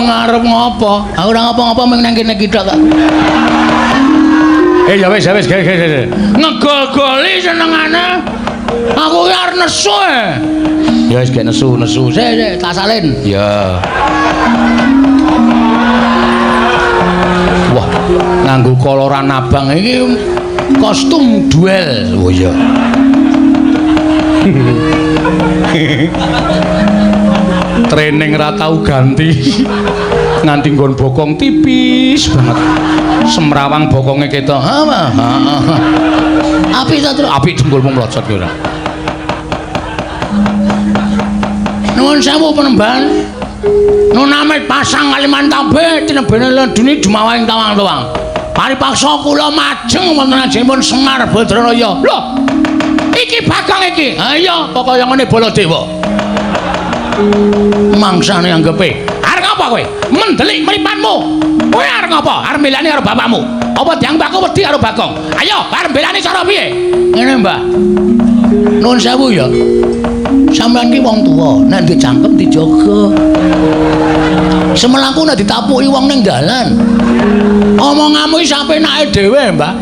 Ngarep ngopo? Aku ora ngopo-ngopo mung nang kene iki tok kok. Ya wis, ya wis, ge ge ge. Ngegol-goli senengane. Aku ki arep nesu e. Ya wis gek nesu, nesu. Sik, sik, tak salin. Ya. Wah, nganggo koloran abang iki kostum duel. Oh iya. Training ra tau ganti. Nganti nggon bokong tipis banget. Semrawang bokonge ketok. Ha, ha. Apik ta, Tru? Apik jengkulmu mlocot kowe ora. Nuwun sewu penemban. Nun amit pasang Kalimantan tinebene ledune jumawa ing tawang-tawang. Paripaksa kula majeng wonten ajengipun Semar Badranaya. Lho. Iki Bagong iki. Ha iya, pokoke ngene Baladewa. Mangsane anggepe. Arep ngapa kowe? Mendelik mripatmu. Kowe arep ngapa? Arep mbelani karo bapakmu. Apa dianggep aku wedi karo Bagong? Ayo, arep mbelani cara piye? Ngene, Mbah. Nuwun sewu ya. Sampeyan ki wong tuwa, nek duwe cangkem dijaga. Semelangku nek ditapuki wong ning dalan. Omonganmu iki sapenake dhewe, Mbah.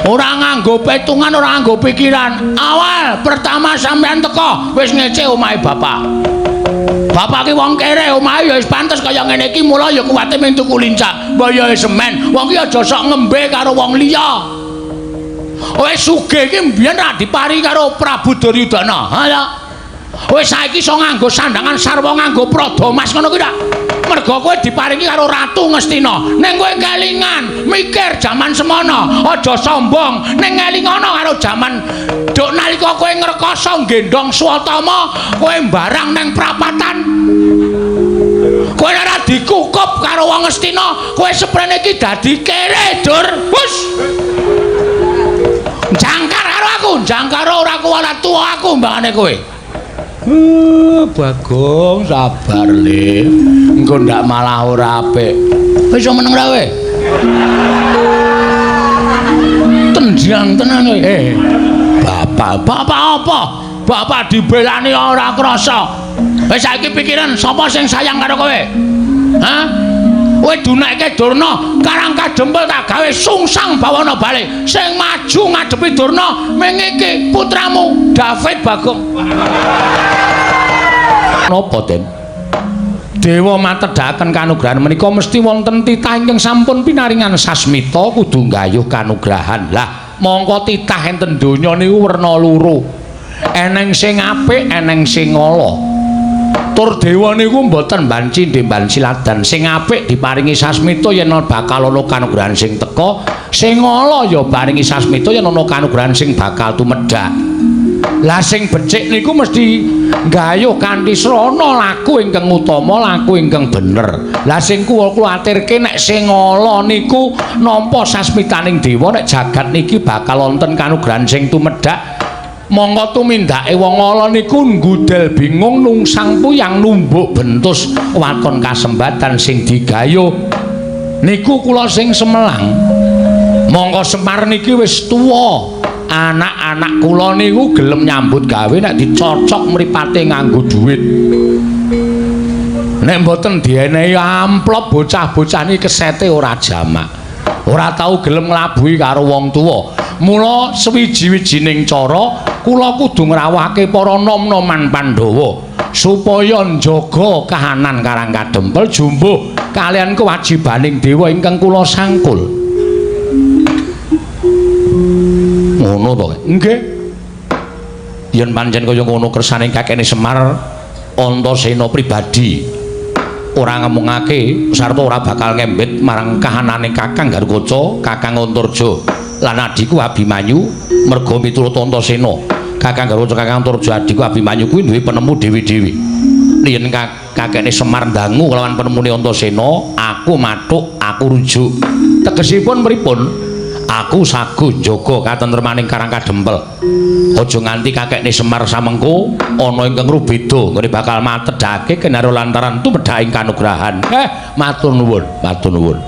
Ora nganggo petungan, ora nganggo pikiran. Awal pertama sampeyan teko wis ngece omahe bapak. Bapak ki wong kere, omahe ya wis pantes kaya ngene iki, mula ya kuwate mung tuku lincak. Mbah ya semen, wong ki aja sok ngembe karo wong liya. Wis sugih iki mbiyen ra dipari karo Prabu Duryudana. Ha ya. Wis saiki iso nganggo sandangan sarwa nganggo prada mas ngono kuwi ta. Mergo kowe diparingi karo Ratu Ngastina. Ning kowe kelingan, mikir jaman semono, aja sombong. Ning ngelingono karo jaman duk nalika kowe ngrekoso nggendhong Swatama, kowe mbarang nang prapatan. Kowe ora dikukup karo wong Ngastina, kowe seprene iki dadi kere, Dur. Hus. Jangkar karo aku, jangkar ora kuwalat tuwa aku mbangane kowe. Bagong sabar le. Engko ndak malah ora apik. Wis iso meneng ra kowe? Tenjang tenan kowe. Bapak, bapak apa? Bapak dibelani ora krasa. Wis saiki pikiran sapa sing sayang karo kowe? Hah? Kowe dunekke Durna, Karang Kadempel tak gawe sungsang bawana bali. Sing maju ngadepi Durna ming iki putramu David Bagong. Napa, Den? Dewa matedhaken kanugrahan menika mesti wonten titah ingkang sampun pinaringan sasmita kudu nggayuh kanugrahan. Lah, mongko titah enten donya niku werna loro. Eneng sing apik, eneng sing ala. Tur dewa niku mboten banci ndemban siladan. Sing apik diparingi sasmita yen bakal ana kanugrahan sing teka, sing ala ya paringi sasmita yen ana kanugrahan sing bakal tumedhak. Lah sing becik niku mesti nggayuh kanthi srana laku ingkang utama, laku ingkang bener. Lah sing kula kuwatirke nek sing ala niku nampa sasmitaning dewa nek jagat niki bakal wonten kanugrahan sing tumedhak. Mongko tumindake wong ala niku nggudel bingung nungsang puyang numbuk bentus waton kasembatan sing digayuh. Niku kula sing semelang. Mongko Semar niki wis tuwa. Anak-anak kula niku gelem nyambut gawe nek dicocok mripate nganggo dhuwit. Nek mboten dienehi amplop bocah-bocah niki kesete ora jamak. Ora tau gelem nglabuhi karo wong tuwa. Mula sewiji-wijining cara kula kudu ngrawuhake para nom-noman Pandhawa supaya njaga kahanan Karang Kadempel jumbuh kaliyan kewajibaning dewa ingkang kula sangkul. Ngono to? Nggih. Yen pancen kaya ngono kersane kakene Semar Antasena pribadi ora ngemungake sarta ora bakal ngembet marang kahanane Kakang Garukaca, Kakang Antarja lan adhiku Abimanyu merga miturut Antasena. Kakang Garukaca, Kakang Antarja, adhiku Abimanyu kuwi duwe penemu dhewe-dhewe. Yen kakene Semar ndangu kelawan penemune Antasena, aku mathuk, aku rujuk. Tegesipun pripun? Aku sago njaga katentremaning Karang Kadempel. Aja nganti kakekne Semar samengko ana ingkang rubeda nggone bakal matedhake kinaro lantaran tumedhaking kanugrahan. Matur nuwun, matur nuwun.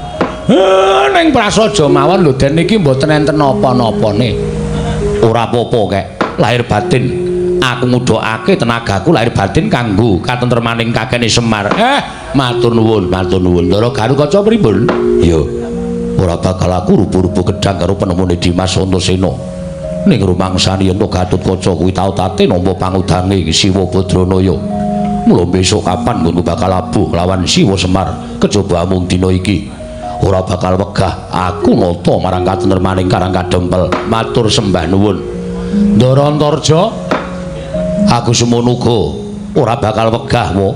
Ning prasaja mawon lho Den niki mboten enten napa-napane. Ora apa-apa kek, lahir batin. Aku ngudhokake tenagaku lahir batin kanggo katentremaning kakene Semar. Matur nuwun, matur nuwun. Ndara Garukaca pripun? Ya, ora bakal aku rubuh-rubuh gedhang karo penemune Dimas Antasena. Ning rumangsani yen Gatotkaca kuwi tau tate nampa pangudange Siwa Badranaya. Mula besok kapan nggonku bakal labuh lawan Siwa Semar kejaba amung dina iki. Ora bakal wegah aku nata marang katentremaning Karang Kadempel. Matur sembah nuwun. Ndara Antarja, aku semono uga ora bakal wegah wo.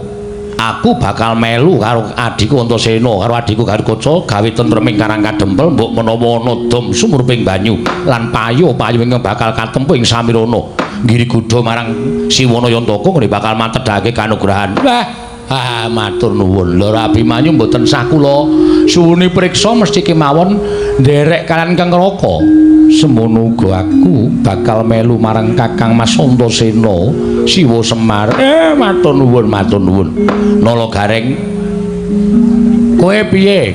Aku bakal melu karo adhiku Antasena karo adhiku Garukaca gawe tentreming Karang Kadempel mbok menawa ana dom sumurping banyu lan payo-payo ingkang bakal katempuh ing samirana. Nggiri gudha marang Siwana Yantaka ngene bakal matedhake kanugrahan. Wah, ah, matur nuwun. Lho Abimanyu mboten sah kula suwuni priksa mesti kemawon nderek kalian Kang Raka. Semono uga aku bakal melu marang Kakang Mas Antasena Siwa Semar. Matur nuwun, matur nuwun. Nala Gareng, kowe piye?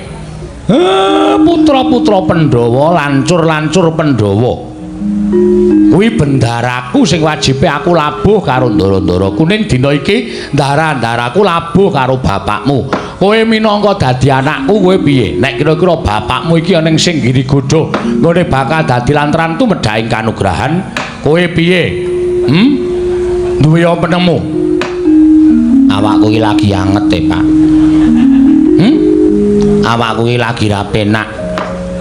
Putra-putra Pandhawa, lancur-lancur Pandhawa. Kuwi bendaraku sing wajibe aku labuh karo ndara-ndara kuning dina iki, ndara-ndaraku labuh karo bapakmu. Kowe minangka dadi anakku kowe piye? Nek kira-kira bapakmu iki ana sing giri godha, nggone bakal dadi lantaran tumedhaing kanugrahan, kowe piye? Hmm? Duwe apa penemu? Awakku iki lagi anget e, Pak. Hmm? Awakku iki lagi ra penak.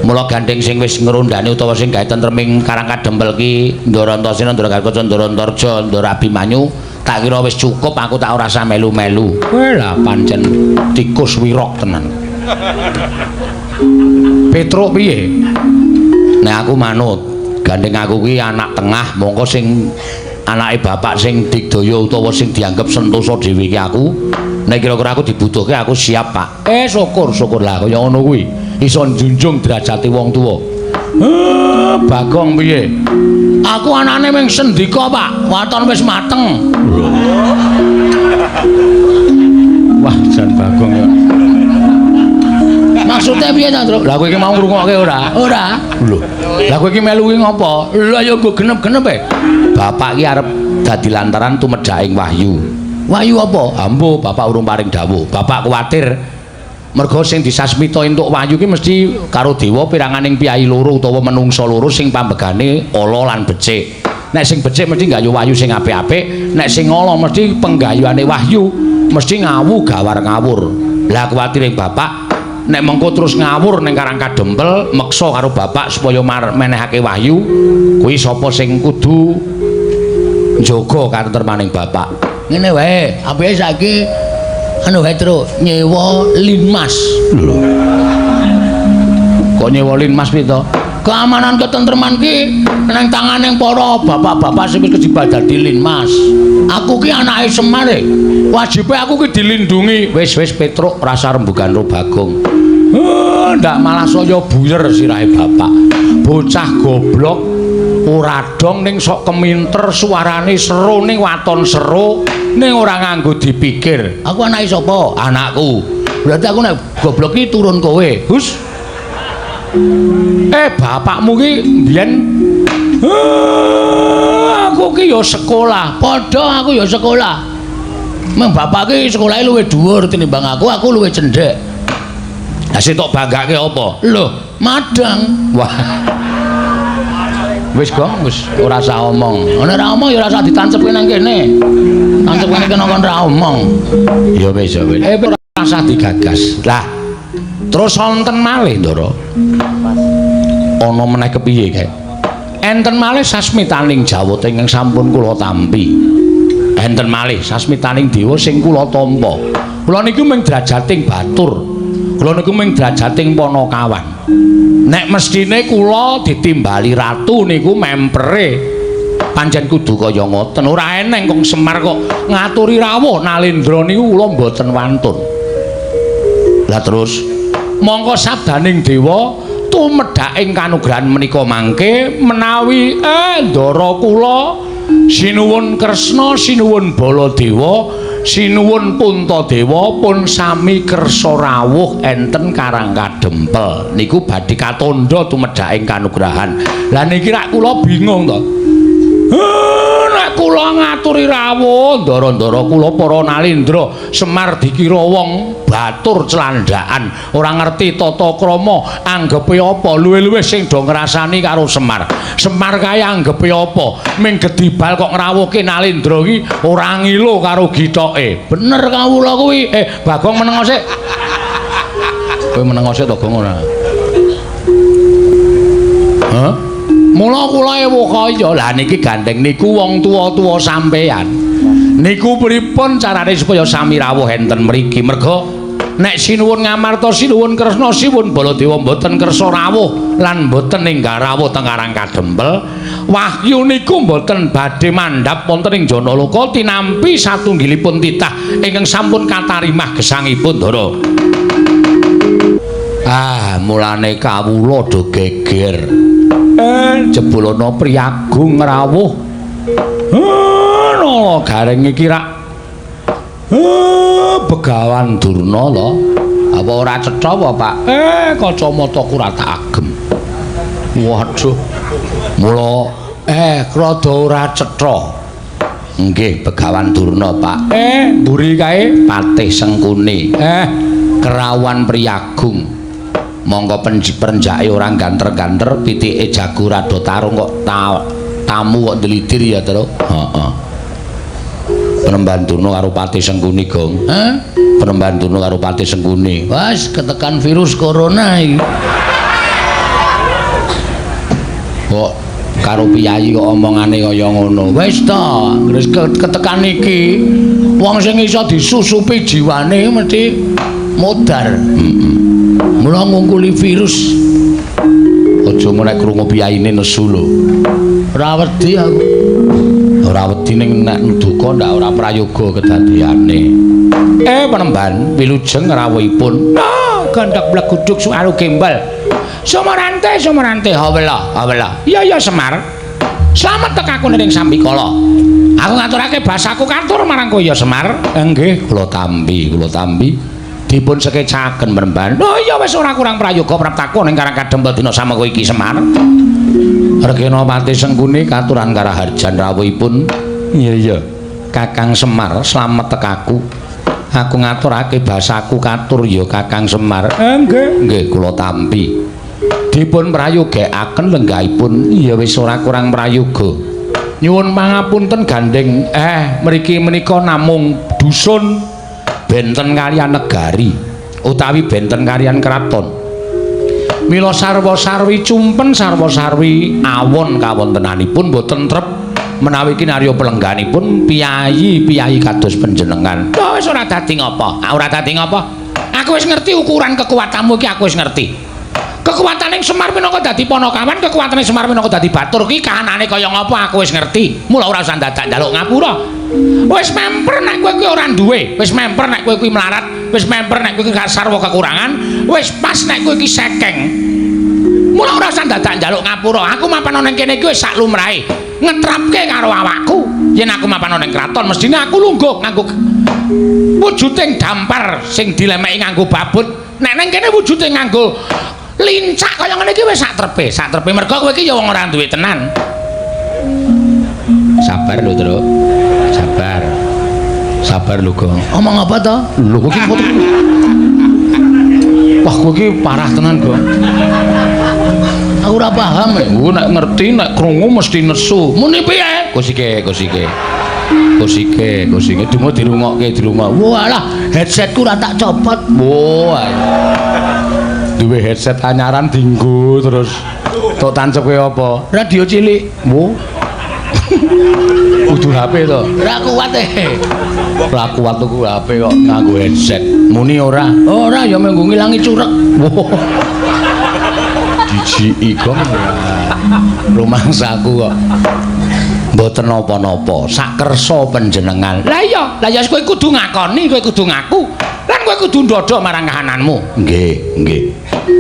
Mula gandeng sing wis ngrondani utawa sing gawe tentreming Karang Kadempel ki Ndara Antasena, Ndara Garukaca, Ndara Antarja, Ndara Abimanyu, tak kira wis cukup aku tak ora usah melu-melu. Kowe lah pancen tikus wirok tenan. Petruk piye? Nek aku manut, gandeng aku kuwi anak tengah, mongko sing anake bapak sing digdaya utawa sing dianggep sentosa dhewe iki aku. Nek kira-kira aku dibutuhke aku siap, Pak. Syukur, syukur lah kaya ngono kuwi. Iso njunjung derajate wong tuwa. Bagong piye? Aku anane ming sendika, Pak. Waton wis mateng. Wah, jan Bagong ya. Maksudnya piye ta, Truk? Lah kowe iki mau ngrungokke ora? Ora. Lho. Lah kowe iki melu kuwi ngopo? Lah ya nggo genep-genep e. Bapak iki arep dadi lantaran tumedhaking wahyu. Wahyu apa? Ambo, bapak urung paring dawuh. Bapak kuwatir mergo sing disasmita entuk wahyu ki mesti karo dewa piranganing piyayi loro utawa menungsa loro sing pambegane ala lan becik. Nek sing becik mesti nggayuh wahyu sing apik-apik, nek sing ala mesti penggayuhane wahyu mesti ngawu gawar ngawur. Lah kuwatire bapak nek mengko terus ngawur ning Karang Kadempel meksa karo bapak supaya menehake wahyu, kuwi sapa sing kudu njaga katentremaning bapak. Ngene wae, apike saiki anu wae Truk, nyewa linmas. Lho. Kok nyewa linmas piye to? Keamanan ketentreman ki nang tangane para bapak-bapak sing wis kejebak dadi linmas. Aku ki anake Semar e. Wajibe aku ki dilindungi. Wis wis Petruk rasa rembugan ro Bagong. Ndak malah saya buyer sirahe bapak. Bocah goblok ora dong ning sok keminter suarane seru ning waton seru ning ora nganggo dipikir. Aku anake sapa? Anakku. Berarti aku nek goblok ki turun kowe. Hus. Bapakmu ki mbiyen aku ki ya sekolah. Padha aku ya sekolah. Meng bapak ki sekolahe luwih dhuwur tinimbang aku, aku luwih cendhek. Lah sing tok banggake apa? Lho, madang. Wah. Wis Gong, wis ora usah omong. Nek ora omong ya ora usah ditancepke nang kene. Tancepke nang kene kon ora omong. Ya wis, ya wis. Ora usah digagas. Lah, terus wonten malih, Ndara. Ana meneh kepiye kae? Enten malih sasmitaning jawata ingkang sampun kula tampi. Enten malih sasmitaning dewa sing kula tampa. Kula niku mung drajating batur. Kula niku mung drajating panakawan. Nek mestine kula ditimbali ratu niku mempere pancen kudu kaya ngoten. Ora eneng kong Semar kok ngaturi rawuh Nalendra niku kula mboten wantun. Lah terus mongko sabdaning dewa tumedhaking kanugrahan menika mangke menawi ndara kula sinuwun Kresna, sinuwun Baladewa, sinuwun Puntadewa pun sami kersa rawuh enten Karang Kadempel niku badhe katandha tumedhaking kanugrahan. Lah niki rak kula bingung to. Nek kula ngaturi rawuh, ndara-ndara kula para Nalendra Semar dikira wong batur clandhakan, ora ngerti tata krama, anggepe apa luwih-luwih sing do ngrasani karo Semar. Semar kae anggepe apa? Ming gedibal kok ngrawuhke Nalendra iki ora ngilo karo githoke. Bener kawula kuwi. Bagong menengo sik. Kowe menengo sik to, Gong, ora? Hah? Mula kula ewuh kaya. Lah niki gandeng niku wong tuwa-tuwa sampeyan. Niku pripun carane supaya sami rawuh enten mriki? Merga nek sinuwun Ngamarta, sinuwun Kresna, sinuwun Baladewa mboten kersa rawuh lan mboten ninggal rawuh teng Karang Kadempel, wahyu niku mboten badhe mandhap wonten ing Janaloka tinampi satunggilipun titah ingkang sampun katarimah gesangipun, Ndara. Ah, mulane kawula do geger. Jebul ana priyagung rawuh. Nala Gareng iki rak Begawan Durna to. Apa ora cetha apa, Pak? Kacamataku ora tak agem. Waduh. Mula rada ora cetha. Nggih, Begawan Durna, Pak. Mburi kae Patih Sengkuni. Kerawan priyagung. Monggo perenjake ora ganter-ganter, pitike jago rada tarung kok tamu kok ndlidir ya, Tru. Heeh. Penemban Durna karo Patih Sengkuni, Gong. Hah? Penemban Durna karo Patih Sengkuni. Wes ketekan virus corona iki. Kok karo piyayi kok omongane kaya ngono. Wis ta, wis ketekan iki wong sing iso disusupi jiwane mesti modar. Heeh. Mula ngungkuli virus. Aja nek krungu piyayine nesu lho. Ora wedi aku. Ora wedi ning nek duka ndak ora prayoga kedadeyane. Penemban wilujeng rawuhipun. Nah, gandhak bleguduk suaru gembal. Sumarante, sumarante, hawela, hawela. Iya iya Semar. Slamet tekaku ning sambikala. Aku ngaturake basaku katur marang kowe ya Semar. Nggih, kula tampi, kula tampi. Dipun sekecaken Penemban. Oh iya wis ora kurang prayoga praptaku ning Karang Kadempel dina samengko iki Semar. Regena Patih Sengkuni katuran karaharjan rawuhipun. Iya iya. Kakang Semar slamet tekaku. Aku ngaturake basaku katur ya Kakang Semar. Nggih, nggih kula tampi. Dipun prayogekaken lenggahipun. Iya wis ora kurang prayoga. Nyuwun pangapunten gandeng. Mriki menika namung dusun benten kaliyan negari utawi benten kaliyan kraton. Mila sarwa-sarwi cumpen, sarwa-sarwi awon kawontenanipun boten trep menawi kinarya pelengganipun piyayi-piyayi kados panjenengan. Oh, wis ora dadi ngapa? Ora dadi ngapa? Aku wis ngerti ukuran kekuatanmu iki, aku wis ngerti. Kekuatane Semar minangka dadi panakawan, kekuatane Semar minangka dadi batur ki kahanane kaya ngapa aku wis ngerti. Mula ora usah dadak njaluk ngapura. Wis memper nek kowe kuwi ora duwe, wis memper nek kowe kuwi melarat, wis memper nek kowe kuwi sarwa kekurangan, wis pas nek kowe iki sekeng. Mula ora usah dadak njaluk ngapura. Aku mapan ana ning kene iki wis sak lumrahe. Ngetrapke karo awakku. Yen aku mapan ana ning kraton mestine aku lungguh nganggo wujuding dampar sing dilemeki nganggo babut. Nek ning kene wujude nganggo lincak kaya ngene iki wis sak trepe, sak trepe mergo kowe iki ya wong ora duwe tenan. Sabar lho, Truk. Sabar. Sabar lho, Gong. Omong apa to? Lho kowe iki wah, kowe iki parah tenan, Gong. Aku ora paham. Kowe nek ngerti, nek krungu mesti nesu. Muni piye? Kusike, kusike. Kusike, kusike dungo dirungokke, dirungok. Walah, headsetku ora tak copot. Wah. Duwe headset anyaran dinggo terus tok tancepe apa? Radio cilik. Wo. Kudu HP to. Ora kuat e. Ora kuat tuku HP kok nganggo headset. Muni ora? Ora ya mung ngilangi curek. Wo. Dijiki gong rumangsaku kok. Mboten napa-napa, sakersa panjenengan. Lah iya, lah ya kowe kudu ngakoni, kowe kudu ngaku. Lan kowe kudu ndodho marang kahananmu. Nggih, nggih.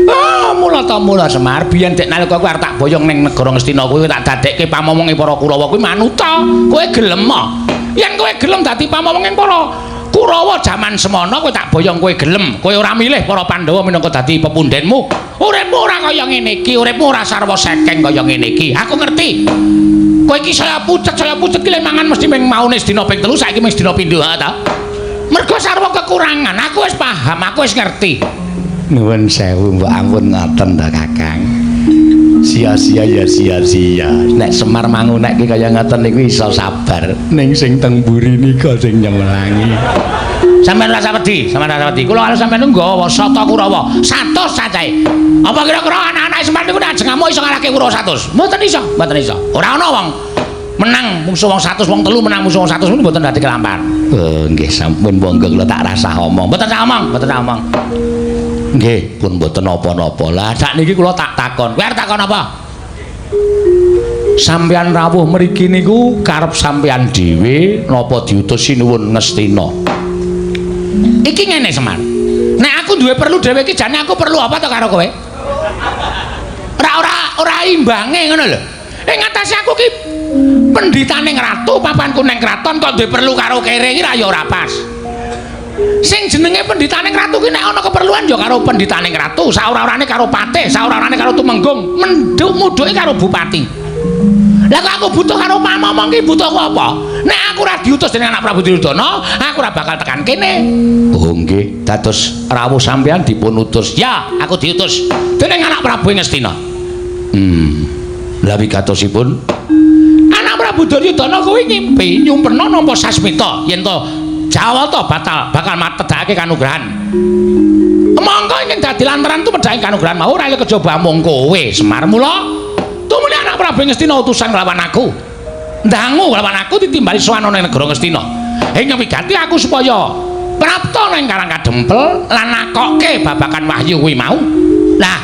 Ah, mula ta mula Semar, biyen dek nalika kowe arep tak boyong ning negara Ngastina kuwi tak dadekke pamomonge para Kurawa kuwi manuta. Kowe gelem ah? Yen kowe gelem dadi pamomonge para Kurawa jaman semono kowe tak boyong kowe gelem. Kowe ora milih para Pandhawa minangka dadi pepundhenmu. Uripmu ora kaya ngene iki, uripmu ora sarwa sekeng kaya ngene iki. Aku ngerti. Kowe iki saya pucet ki le mangan mesti ming maune sedina ping 3, saiki ming sedina pindho ha ta. Mergo sarwa kekurangan, aku wis paham, aku wis ngerti. Nuwun sewu mbok ampun ngoten ta Kakang. Sia-sia ya sia-sia. Nek Semar mangunekke kaya ngoten niku iso sabar. Ning sing teng mburi nika sing nyemelangi. Sampeyan rasa wedi, sampeyan rasa wedi. Kula karo sampeyan nggawa sata Kurawa 100 cacahe. Apa kira-kira anak-anak Semar niku nek ajeng ngamuk iso ngalahke Kurawa 100? Mboten iso, mboten iso. Ora ana wong menang musuh wong 100, wong telu menang musuh wong 100 niku mboten dadi kelampahan. Oh, nggih sampun monggo kula tak rasah omong. Mboten sak omong, mboten sak omong. Nggih, pun mboten napa-napa. Lah sakniki kula tak takon. Kowe arep takon apa? Sampeyan rawuh mriki niku karep sampeyan dhewe napa diutus Sinuwun Ngastina? Iki ngene Semar. Nek aku duwe perlu dhewe iki jane aku perlu apa to karo kowe? Ora ora ora imbange ngono lho. Ing atase aku ki pendhitaning ratu, papanku ning kraton kok duwe perlu karo kere iki ra ya ora pas. Sing jenenge pendhitaning ratu ki nek ana keperluan ya karo pendhitaning ratu, saora-orane karo patih, saora-orane karo tumenggung, menduk mudhuke karo bupati. Lah kok aku butuh karo pamomong ki butuhku apa? Nek aku ora diutus dening anak Prabu Duryudana, aku ora bakal tekan kene. Oh nggih, dados rawuh sampeyan dipun utus. Ya, aku diutus dening anak Prabu Ngastina. Lah wigatosipun anak Prabu Duryudana kuwi ngimpi nyumpena nampa sasmita yen to Jawata batal bakal matedhake kanugrahan. Mongko ingkang dadi lantaran tumedhake kanugrahan mau ora kejaba amung kowe Semar. Mula tumune anak Prabu Ngastina utusan nglawan aku. Ndangu nglawan aku ditimbali sowan ana ing negara Ngastina. Ing wigati aku supaya prapta nang Karang Kadempel lan nakokke babakan wahyu kuwi mau. Lah,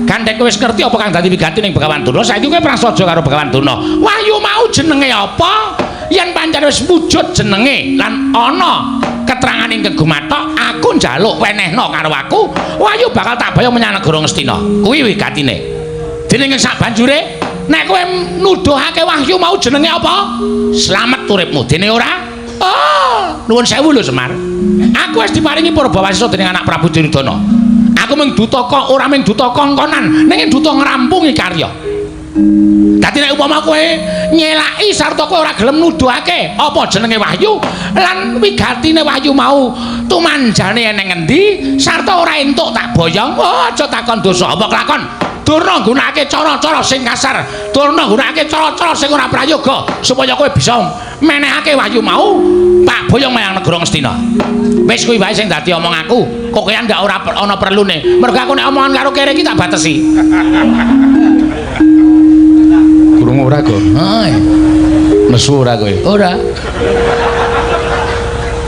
gandeng kowe wis ngerti apa kang dadi wigati ning Begawan Durna, saiki kowe prasaja karo Begawan Durna. Wahyu mau jenenge apa? Yen pancen wis wujud jenenge lan ana keterangan ingkang gumathok, aku njaluk wenehna karo aku, wahyu bakal tak bayang menyang negara Ngastina. Kuwi wigatine. Dening ing sabanjure, nek kowe nuduhake wahyu mau jenenge apa? Slamet uripmu. Dene ora? Oh, nuwun sewu lho Semar. Aku wis diparingi purbawasisa dening anak Prabu Duryudana. Aku mung duta kok ora mung duta kongkonan, ning duta ngrampungi karya. Dadi nek upama kowe nyelaki sarta kowe ora gelem nuduhake apa jenenge wahyu lan wigatine wahyu mau tumanjane eneng endi sarta ora entuk tak boyong, oh aja takon dosa apa kelakon. Durna nggunakake cara-cara sing kasar, durna nggunakake cara-cara sing ora prayoga supaya kowe bisa menehake wahyu mau tak boyong menyang negara Ngastina. Wis kuwi wae sing dadi omong aku. Kokean gak ora ana perlune. Mergo aku nek omongan karo kere iki tak batesi. Krungu ora, Go? Heeh. Nesu ora kowe? Ora.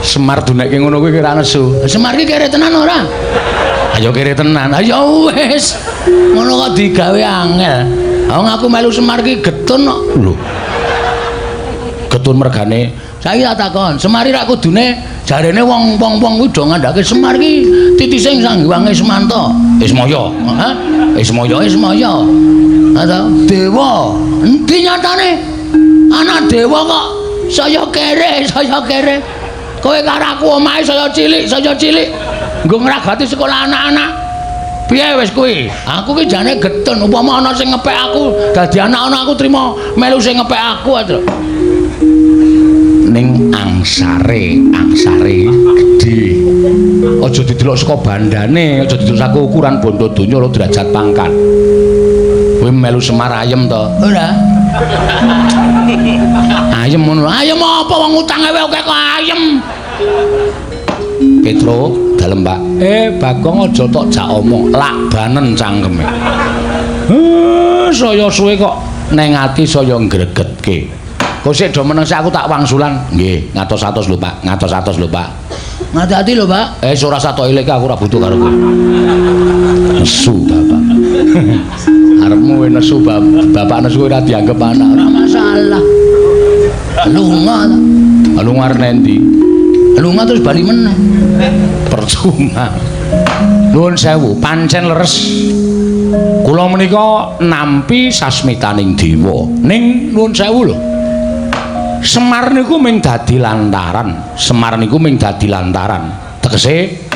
Semar dunekke ngono kuwi ora nesu. Semar iki kere tenan ora? Ayo kere tenan. Ayo wis. Ngono kok digawe angel. Wong aku melu Semar ki getun kok. Lho. Getun mergane. Saiki tak takon, Semar iki rak kudune jarene wong-wong kuwi do ngandhake Semar ki titise Sang Hyang Ismanta. Ismaya. Hah? Ismaya. Ismaya. Atau dewa. Endi nyatane? Anak dewa kok saya kere, saya kere. Kowe karo aku omahe saya cilik, saya cilik. Nggo ngragati sekolah anak-anak. Piye wis kuwi? Aku ki jane getun upama ana sing ngepek aku, dadi anak-anak aku trima melu sing ngepek aku aja. Ning angsare, angsare gedhe. Aja didelok saka bandane, aja didelok saka ukuran bondo donya lho derajat pangkat. Kowe melu Semar ayem to? Ora. Ayem ngono. Ayem apa wong utange wae akeh kok ayem. Petro dalem, Pak. Bagong aja tok jak omong, lakbanen cangkeme. Saya suwe kok neng ati saya ngregetke. Kok sik do meneng sik aku tak wangsulan. Nggih, ngatos-atos lho, Pak. Ngatos-atos lho, Pak. Ngati-ati lho, Pak. Ora satok elek aku ora butuh karo kowe. Nesu, Bapak. Arepmu kowe nesu, Bapak nesu ora dianggep anak. Ora masalah. Lunga ta. Lunga arep endi? Lunga terus bali meneh. Percuma. Nuwun sewu, pancen leres. Kula menika nampi sasmitaning dewa. Ning nuwun sewu lho. Semar niku ming dadi lantaran. Semar niku ming dadi lantaran. Tegese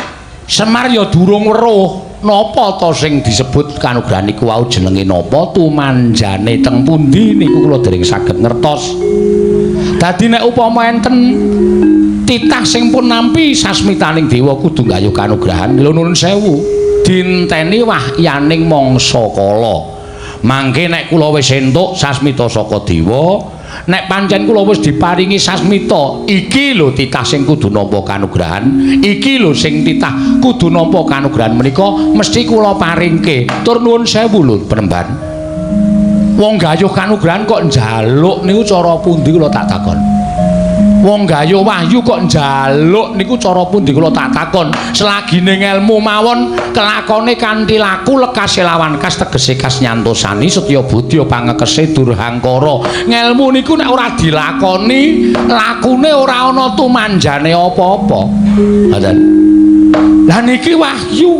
Semar ya durung weruh. Napa to sing disebut kanugrahan niku wau jenenge napa, tumanjane teng pundi niku kula dereng saged ngertos. Dadi nek upama enten titah sing pun nampi sasmitaning dewa kudu nggayuh kanugrahan, lho nuwun sewu, dinteni wahyaning mangsa kala. Mangke nek kula wis entuk sasmita saka dewa, nek pancen kula wis diparingi sasmita, iki lho titah sing kudu nampa kanugrahan, iki lho sing titah kudu nampa kanugrahan menika mesti kula paringke. Tur nuwun sewu lho penemban. Wong gayuh kanugrahan kok njaluk niku cara pundi kula tak takon. Wong gayuh wahyu kok njaluk niku cara pundi kula tak takon. Selagine ngelmu mawon kelakone kanthi laku lekase lawan kas tegese kas nyantosani setya budya pangekese durhangkara. Ngelmu niku nek ora dilakoni, lakune ora ana tumanjane apa-apa. Ngoten. Lah niki wahyu.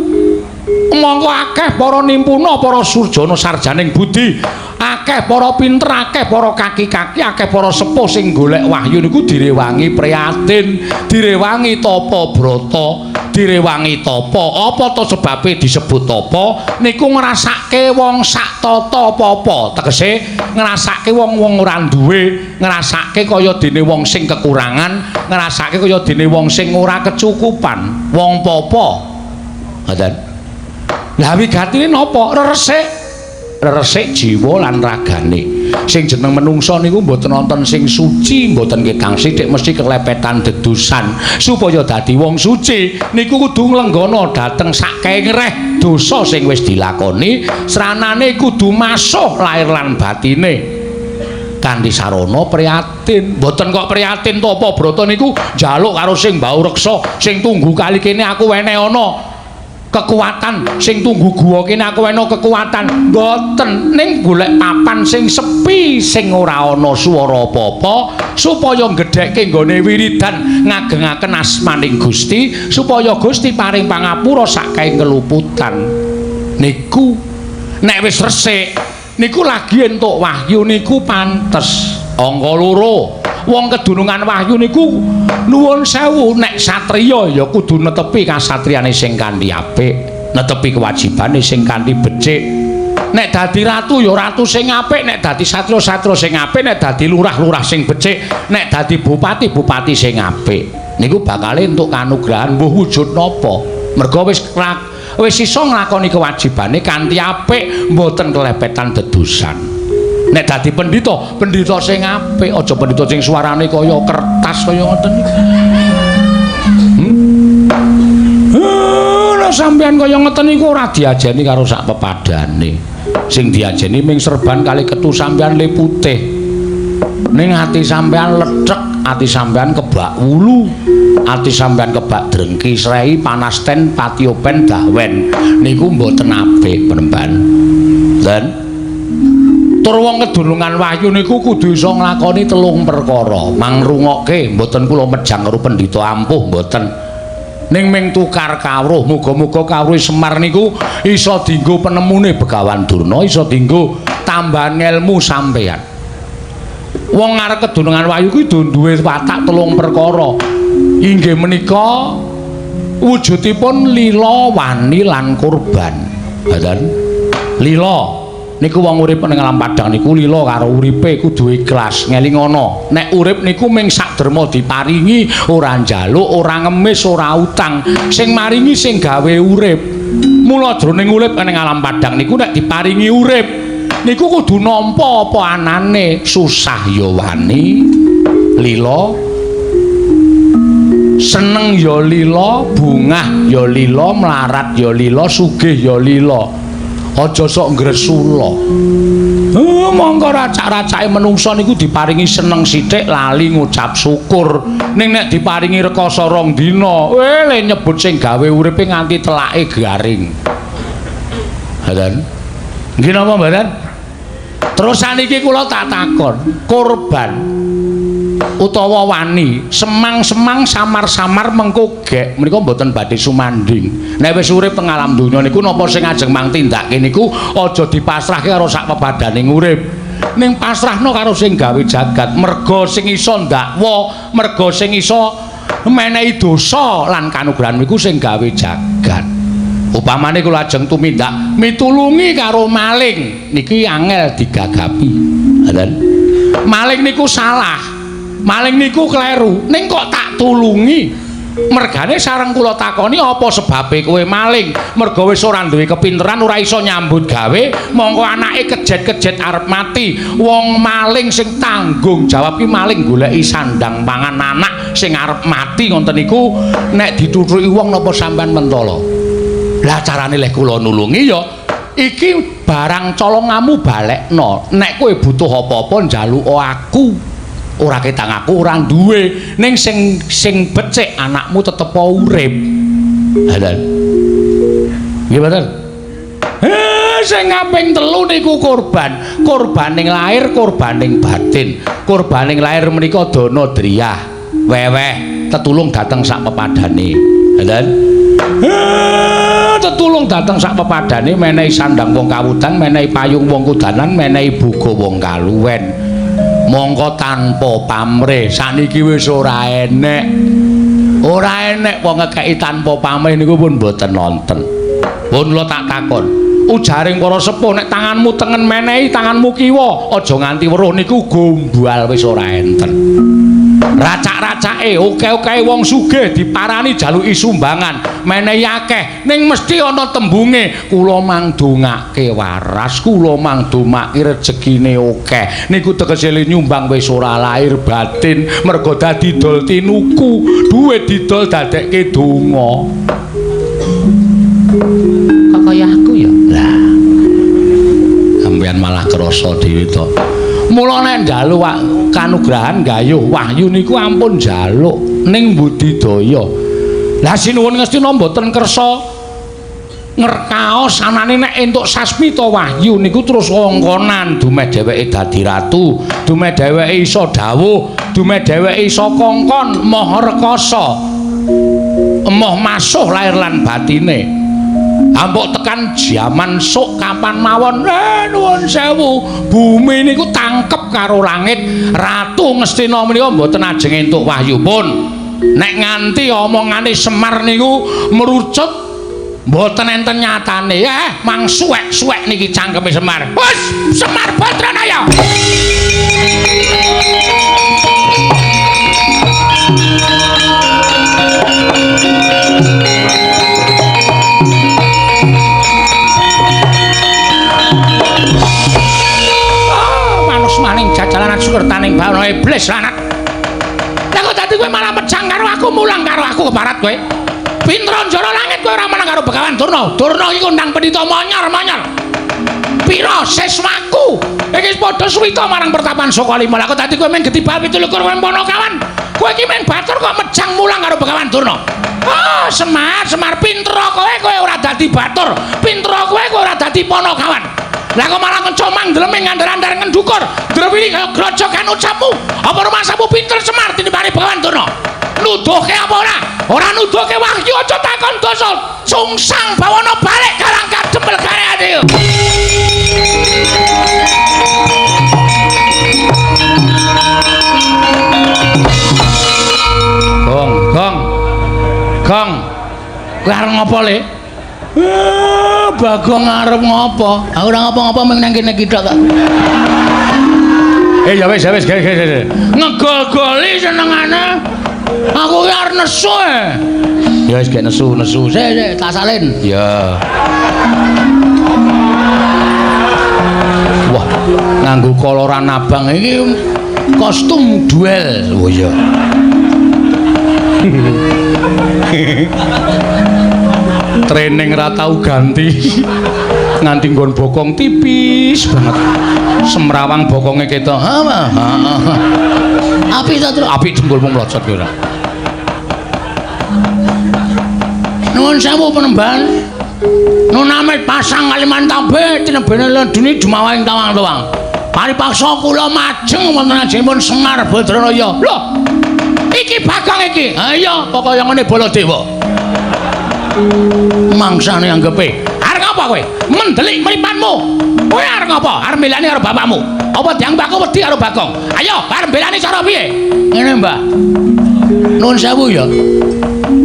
Monggo akeh para nimpuna, para surjana sarjaning budi, akeh para pinter, akeh para kaki-kaki, akeh para sepuh sing golek wahyu niku direwangi prihatin, direwangi tapa brata, direwangi tapa. Apa to sebabe disebut tapa? Niku ngrasake wong sak tata apa-apa, tegese ngrasake wong-wong ora duwe, ngrasake kaya dene wong sing kekurangan, ngrasake kaya dene wong sing ora kecukupan, wong popo. Ngoten. Lah wigatine napa? Reresik. Reresik jiwa lan ragane. Sing jeneng menungsa niku mboten wonten sing suci, mboten ketang sithik mesti kelepetan dedusan. Supaya dadi wong suci niku kudu nglenggana dhateng sakengreh dosa sing wis dilakoni, sranane kudu masuh lair lan batine. Kanthi sarana prihatin. Mboten kok prihatin tapa brata niku njaluk karo sing mbau reksa, sing tunggu kali kene aku wene ana kekuatan, sing tunggu guwa kene aku ana kekuatan. Mboten, ning golek papan sing sepi sing ora ana swara apa-apa supaya gedhekke nggone wiridan ngagengaken asmaning Gusti, supaya Gusti paring pangapura sakae keluputan. Niku nek wis resik niku lagi entuk wahyu niku pantes. Angka loro, wong kedunungan wahyu niku nuwun sewu nek satriya ya kudu netepi kasatriyane sing kanthi apik, netepi kewajibane sing kanthi becik. Nek dadi ratu ya ratu sing apik, nek dadi satria-satria sing apik, nek dadi lurah-lurah sing becik, nek dadi bupati-bupati sing apik. Niku bakale entuk kanugrahan mbuh wujud napa. Merga wis iso nglakoni kewajibane kanthi apik, mboten kelepetan dedusan. Nek dadi pendhita, pendhita sing apik, aja pendhita sing suarane kaya kertas kaya ngoten niku. Lah sampean kaya ngoten niku ora diajeni karo sak pepadane. Sing diajeni ming serban kali ketu sampean le putih. Ning ati sampean lethek, ati sampean kebak wulu, ati sampean kebak drengki, srei, panasten, patiopen, dahwen. Niku mboten apik, penemban. Dan tur wong kedunungan wahyu niku kudu iso nglakoni telung perkara. Mangrungokke, mboten kula mejang karo pendhita ampuh mboten. Ning ming tukar kawruh, muga-muga kawruh Semar niku iso dienggo penemune Begawan Durna, iso dienggo tambahan ngelmu sampeyan. Wong arep kedunungan wahyu kuwi duwe watak telung perkara. Inggih menika wujudipun lila, wani lan kurban. Ngoten. Lila niku wong urip ning alam padang niku lila karo uripe kudu ikhlas, ngelingono. Nek urip niku ming sak derma diparingi, ora njaluk, ora ngemis, ora utang. Sing maringi sing gawe urip. Mula jroning urip ning alam padang niku nek diparingi urip niku kudu nampa apa anane, susah ya wani, lila, seneng ya lila, bungah ya lila, mlarat ya lila, sugih ya lila. Aja sok ngresula. Mongko racak-racake menungsa niku diparingi seneng sithik lali ngucap syukur. Ning nek diparingi rekoso rong dina, le nyebut sing gawe uripe nganti telake garing. Ngoten. Nggih napa mboten? Terus saniki kula tak takon, korban utawa wani, semang-semang samar-samar mengko gek menika mboten badhe sumandhing. Nek wis urip teng alam donya niku napa sing ajeng mang tindake niku aja dipasrahke karo sak pepadaning urip. Ning pasrahno karo sing gawe jagat, merga sing iso ndakwa, merga sing iso menehi dosa lan kanugrahan niku sing gawe jagat. Upamane kula ajeng tumindak mitulungi karo maling niki angel digagapi. Ngoten. Maling niku salah. Maling niku kleru. Ning kok tak tulungi? Mergane sareng kula takoni apa sebabe kowe maling? Merga wis ora duwe kepinteran, ora iso nyambut gawe, mongko anake kejet-kejet arep mati. Wong maling sing tanggung jawab ki maling goleki sandang pangan anak sing arep mati ngoten niku nek dituthuki wong napa sampean mentala? Lah carane leh kula nulungi ya iki barang colongamu balekno. Nek kowe butuh apa-apa njaluk aku. Ora ketang aku ora duwe, ning sing sing becik anakmu tetep urip. Lha nggih mboten? Sing kaping telu niku korban. Korbaning lahir, korbaning batin. Korbaning lahir menika dana driyah, weweh, tetulung dateng sak pepadane. Lha tetulung dateng sak pepadane, menehi sandang wong kawudan, menehi payung wong kudanan, menehi buga wong kaluwen. Mongko tanpa pamrih saniki wis ora enek. Ora enek wong ngekeki tanpa pamrih niku pun mboten nonten. Pun kula tak takon, ujaring para sepuh nek tanganmu tengen menehi tanganmu kiwa, aja nganti weruh niku gombal wis ora enten. Racak-racake oke-oke wong sugih diparani jaluki sumbangan, menehi akeh, ning mesti ana tembunge kula mangdongake waras, kula mangdomake rejekine akeh. Niku tegese nyumbang wis ora lahir batin, mergo dadi dol tinuku, duwe didol dadekke donga. Kok kaya aku ya? Lah. Sampeyan malah krasa dhewe to. Mula nek njaluk kanugrahan gayuh wahyu niku ampun njaluk ning budidaya. Lah sinuwun Ngastina mboten kersa ngerkaos anane nek entuk sasmita wahyu niku terus wongkonan dumeh dheweke dadi ratu, dumeh dheweke iso dawuh, dumeh dheweke iso kongkon maha rekasa. Emoh masuh lahir lan batine. Ampuk tekan jaman sok kapan mawon, nuwun sewu, bumi niku tangkep karo langit. Ratu Ngastina menika mboten ajeng entuk wahyu pun. Nek nganti omongane Semar niku merucut mboten enten nyatane. Mang suwek-suwek niki cangkeme Semar. Wes, Semar Badranaya. Maning jajalan sukertaning bawana iblis lanat. Lah kok dadi kowe malah mejang karo aku, mulang karo aku keparat kowe. Pinter njara langit kowe ora menang karo Begawan Durna. Durna iki kondang pendhita monyor-monyor. Pira siswaku? Iki padha suwita marang pertapan Sukalima. Lah kok dadi kowe mung getibal 27 kowe Panakawan. Kowe iki mung batur kok mejang mulang karo Begawan Durna. Ah, Semar, Semar pinter kowe, kowe ora dadi batur. Pinter kowe, kowe ora dadi Panakawan. Lah kok malah ngecomang ndleming ngandar-andar ngendukur drewili kaya grojogan ucapmu. Apa rumasamu pinter Semar tinimbane Begawan Durna? Nuduhke apa ora? Ora nuduhke wahyu aja takon dosa. Sungsang bawana balik karang kadempel gareane. Gong, gong. Gong. Kowe arep ngopo, Le? Bagong arep ngopo? Aku ora ngopo-ngopo mung nang kene iki tok kok. Ya wis, ya wis, ge. Ngegol-goli senengane. Aku ki arep nesu. Ya wis gek nesu, nesu. Sik, sik, tak salin. Ya. Wah, nganggo koloran abang iki kostum duel. Oh iya. Training ra tau ganti. Nganti nggon bokong tipis banget. Semrawang bokonge ketok. Apik ta, Tru? Apik jengkulmu mlocot ki ora. Nuwun sewu penemban. Nun amit pasang Kalimantan tinebene ledune jumawahing tawang-tawang. Paripaksa kula majeng wonten ajengipun Semar Badranaya. Lho. Iki Bagong iki. Ha iya, pokoke ngene Baladewa. Mangsane anggepe. Arep ngapa kowe? Mendelik mripanmu. Kowe arep ngapa? Arep mbelani karo bapakmu. Apa dianggep aku wedi karo Bagong? Ayo, arep mbelani cara piye? Ngene, Mbah. Nuwun sewu ya.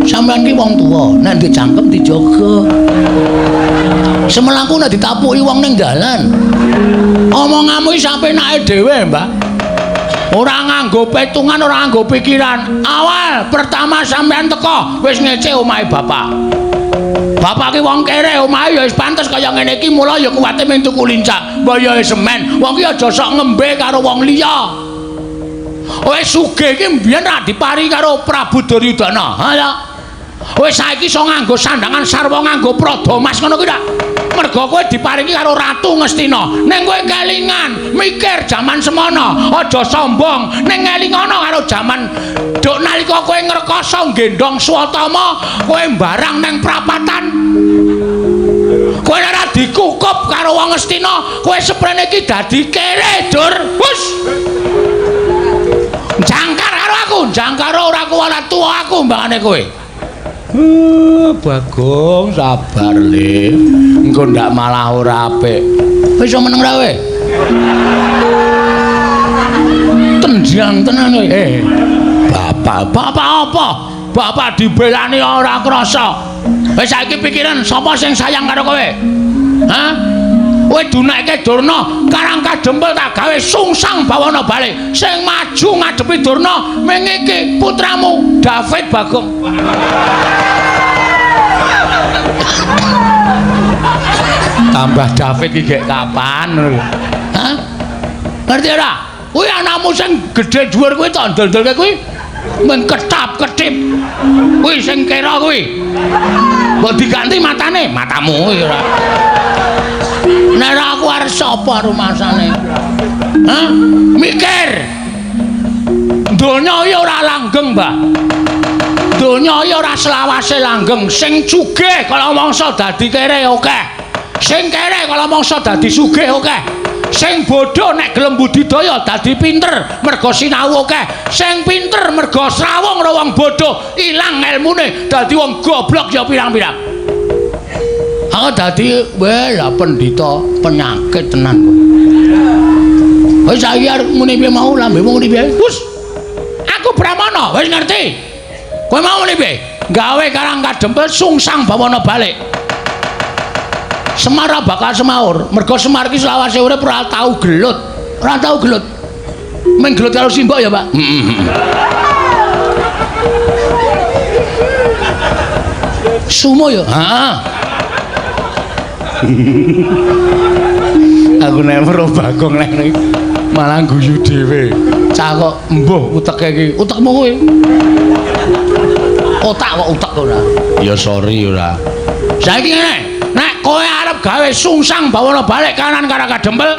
Sampeyan ki wong tuwa, nek ndek cangkem dijaga. Semelangku nek ditapuki wong ning dalan. Omonganmu iki sapenake dhewe, Mbah. Ora nganggo petungan, ora nganggo pikiran. Awal pertama sampeyan teko wis ngece omahe bapak. Bapak ki wong kere, omahe ya wis pantes kaya ngene iki, mula ya kuwate mung tuku lincak. Mbah ya semen, wong ki aja sok ngembe karo wong liya. Wis sugih iki mbiyen ra dipari karo Prabu Duryudana. Ha ya. Wis saiki iso nganggo sandangan sarwa nganggo prada mas ngono kuwi ta. Mergo kowe diparingi karo Ratu Ngastina. Ning kowe kelingan, mikir jaman semono, aja sombong. Ning ngelingono karo jaman duk nalika kowe ngrekoso nggendhong Swatama, kowe mbarang ning prapatan. Kowe ora dikukup karo wong Ngastina, kowe seprene iki dadi kere, Dur. Hus. Jangkar karo aku, jangkar ora kuwala tuwa aku mbangane kowe. Bagong sabar le. Engko ndak malah ora apik. Wis iso meneng ra kowe? Tenjang tenan kowe. Bapak, bapak apa? Bapak dibelani ora krasa. Wis saiki pikiran sapa sing sayang karo kowe? Hah? Kowe dunekke Durna, Karang Kadempel tak gawe sungsang bawana balik. Sing maju ngadepi Durna ming iki putramu David Bagong. Tambah David iki gek kapan ngono lho. Hah? Ngerti ora? Kuwi anakmu sing gedhe dhuwur kuwi tak ndol-ndolke kuwi mung ketap-ketip. Kuwi sing kira kuwi. Mbok diganti matane, matamu kuwi ora. Nek ora aku arep sapa rumasane? Hah? Mikir. Donya iki ora langgeng, Mbah. Donya iki ora selawase langgeng. Sing sugih kala mangsa dadi kere akeh. Sing kere kala mangsa dadi sugih akeh. Sing bodho nek gelem budidaya dadi pinter mergo sinau akeh. Sing pinter mergo srawung karo wong bodho ilang elmune dadi wong goblok ya pirang-pirang. Aku dadi weh lah pendhita penyakit tenan kowe. Wis saiki arep muni piye mau lambemu muni piye? Wus. Aku Brahmana, wis ngerti. Kowe mau muni piye? Gawe Karang Kadempel sungsang bawana balik. Semar bakal semaur, mergo Semar iki selawase urip ora tau gelut. Ora tau gelut. Mung gelut karo simbok ya, Pak. Sumo ya? Heeh. Aku nek weruh Bagong nek malah guyu dhewe. Cah kok embuh uteke iki. Utekmu kuwi. Otak kok utek ora. Ya sorry ora. Saiki ngene, nek kowe arep gawe sungsang bawana balik kanan Karang Kadempel,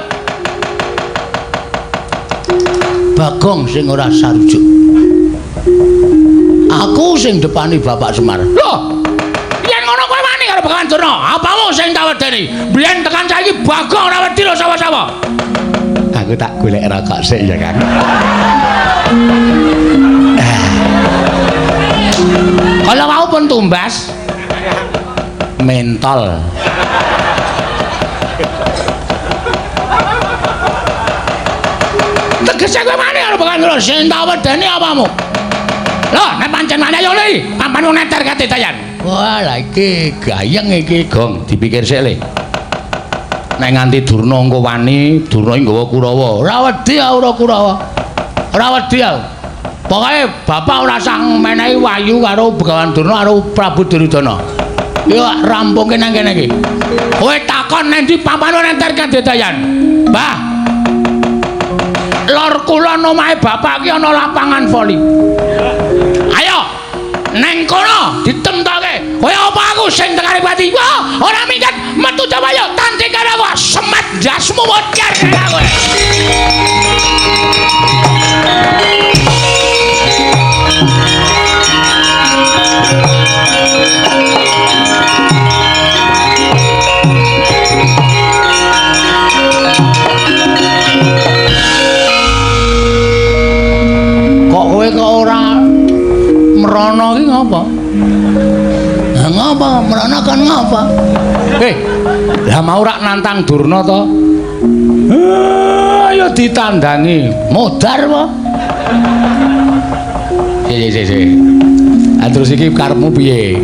Bagong sing ora sarujuk. Aku sing depani Bapak Semar. Loh, yen ngono kowe wani karo Begawan Durna, apamu sing tak wedeni? Biyen tekan saiki Bagong ora wedi lho sapa-sapa. Aku tak golek rokok sik ya, Kang. Kalau mau pun tumbas mentol. Tegese kowe wani karo Begawan Durna, sing tak wedeni apamu? Loh, nek pancen wani ayo li, papan wong neter kate tayan. Wah, lah iki gayeng iki, Gong, dipikir sik le. Nek nganti Durna engko wani, Durna iki nggawa Kurawa. Ora wedi aku ora Kurawa. Ora wedi aku. Pokoke bapak ora usah menehi wahyu karo Begawan Durna karo Prabu Duryudana. Yo rampungke nang kene iki. Kowe takon nang ndi papan neter kate tayan. Mbah. Lor kulon omahe bapak ki ana lapangan voli. Ayo neng kono ditemtoke. Kowe apa aku sing tekane pati? Wah, ora minggat metu coba yo tanding karo aku semet jasmu mocer kowe. Kok kowe kok ora mrono iki ngapa? Lah ngapa? Mrono kon ngapa? Lah mau rak nantang Durna to? Ayo ditandangi. Modar apa? Si. Ah terus iki karepmu piye?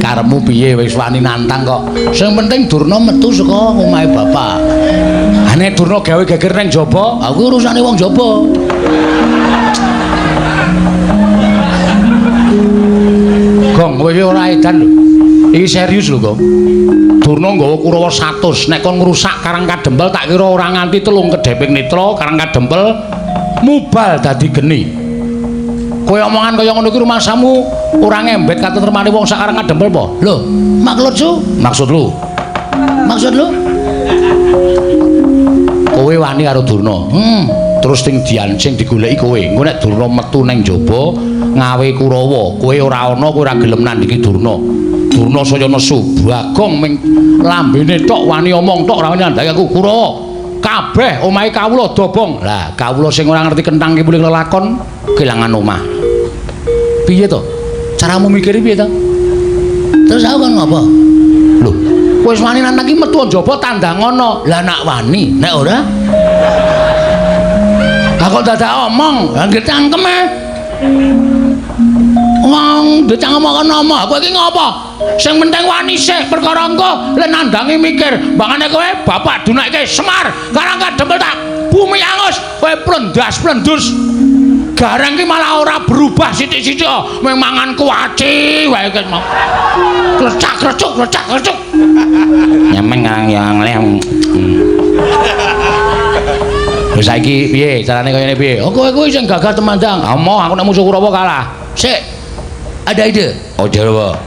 Karepmu piye wis wani nantang kok. Sing penting Durna metu saka omahe bapak. Ha nek Durna gawe geger nang jaba, aku urusane wong jaba. Gong, kowe iki ora edan lho. Iki serius lho, Gong. Durna nggawa Kurawa 100, nek kon ngrusak Karang Kadempel tak kira ora nganti 3 kedheping netra Karang Kadempel mubal dadi geni. Kowe omongan kaya ngono iki rumangsamu ora ngembet katentremane wong sak Karang Kadempel apa? Lho, maksudku? Maksud lu? Maksud lu? Kowe wani karo Durna. Terus sing diancing digoleki kowe. Engko nek Durna metu nang jaba ngawe Kurawa, kowe ora ana, kowe ora gelem nandhingi Durna. Durna saya nesu, Bagong ming lambene tok wani omong tok ora wani nandhangi aku Kurawa. Kabeh omahe kawula dobong. Lah, kawula sing ora ngerti kentang ki muling lelakon kelangan omah. Piye to? Caramu mikir piye to? Terus aku kan ngopo? Lho, wis wani nantang ki metu njaba tandang ana. Lah nak wani, nek ora? Lah kok dadak omong, lah nggih cangkem e. Wong dicangkem kono omong, kowe iki ngopo? Sing penting wani sik perkara engko le nandangi mikir, mbangane kowe bapak dunekke Semar, Karang Kadempel tak bumi angus, kowe plendas-plendus. Gareng ki malah ora berubah sithik-sithik, mung mangan kuaci wae ki mau. Krecak-krecuk, krecak-krecuk. Nyemeng ngarang yang lem. Lho saiki piye carane kaya ngene piye? Oh kowe kuwi sing gagah temandang. Amoh aku nek musuh Kurawa kalah. Sik. Ada ide. Oh jare apa?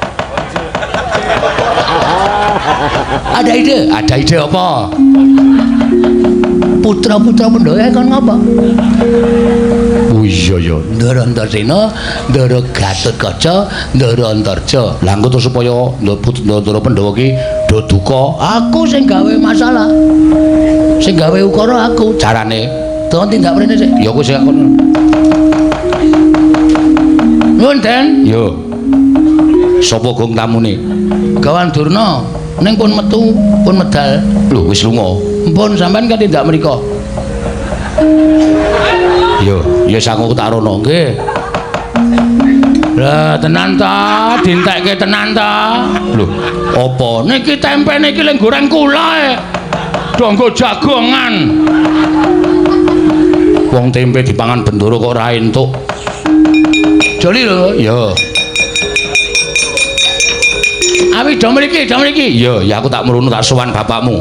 Ada ide. Ada ide apa? Putra-putra Pandhawa kon ngapa? Oh iya ya. Ndara Antasena, Ndara Gatotkaca, Ndara Antarja. Lah engko terus supaya Ndara Pandhawa ki do duka, aku sing gawe masalah. Sing gawe ukara aku. Carane Don tindak mrene sik. Ya aku sing kono. Nuwun, Den. Yo. Sapa gong tamune? Gawan Durna. Ning pun metu, pun medal. Lho wis lunga. Mpun sampean kan tindak mriko. Yo, ya sangu tak rono nggih. Lah tenan ta, dintekke tenan ta. Lho, apa niki tempe niki leng goreng kula e. Do nggo jagongan. Wong tempe dipangan bendoro kok ora entuk. Joli lho. Yo. Awi do mriki, do mriki. Iya, ya aku tak mrunu tak sowan bapakmu.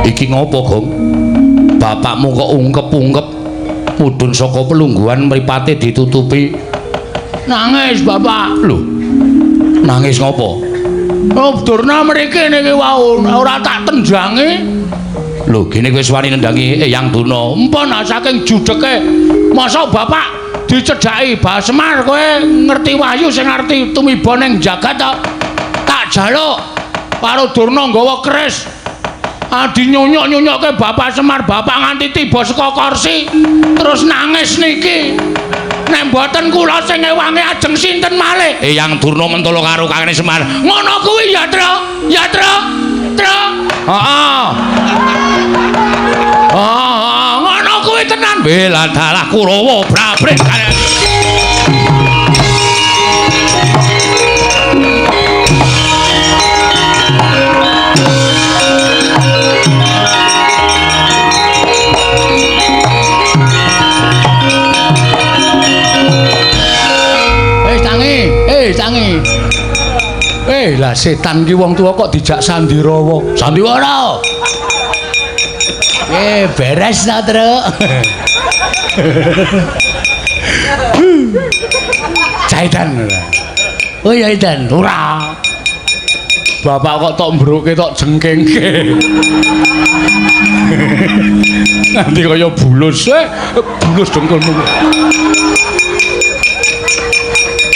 Iki ngopo, Gong? Bapakmu kok ungkep-ungkep mudhun saka pelungguhan mripate ditutupi. Nangis, Bapak. Lho. Nangis ngopo? Oh, Durna mriki niki wau ora tak tenjangi. Lho, gene kowe wis wani nendangi Eyang Durna. Empun saking judeke. Mosok Bapak dicedhaki Bah Semar kowe ngerti wahyu sing ngerti tumiba ning jagat to? Tak jaluk karo Durna nggawa keris. Adi nyunyuk-nyunyukke Bapak Semar, Bapak nganti tiba saka kursi terus nangis niki. Nek mboten kula sing ngewangi ajeng sinten malih? Eyang Durna mentolo karo kakane Semar. Ngono kuwi ya, Tru. Ya, Tru. Tru. Heeh. Heeh, ngono kuwi tenan. Bela dalah Kurawa brabret. Tangi. Lah setan ki wong tuwa kok dijak sandirawa. Sandiwara. Beres ta, Truk. Caitan ora. Oh ya Idan, ora. Bapak kok tok mbruke tok jengkengke. Nanti kaya bulus, bulus dengkulmu.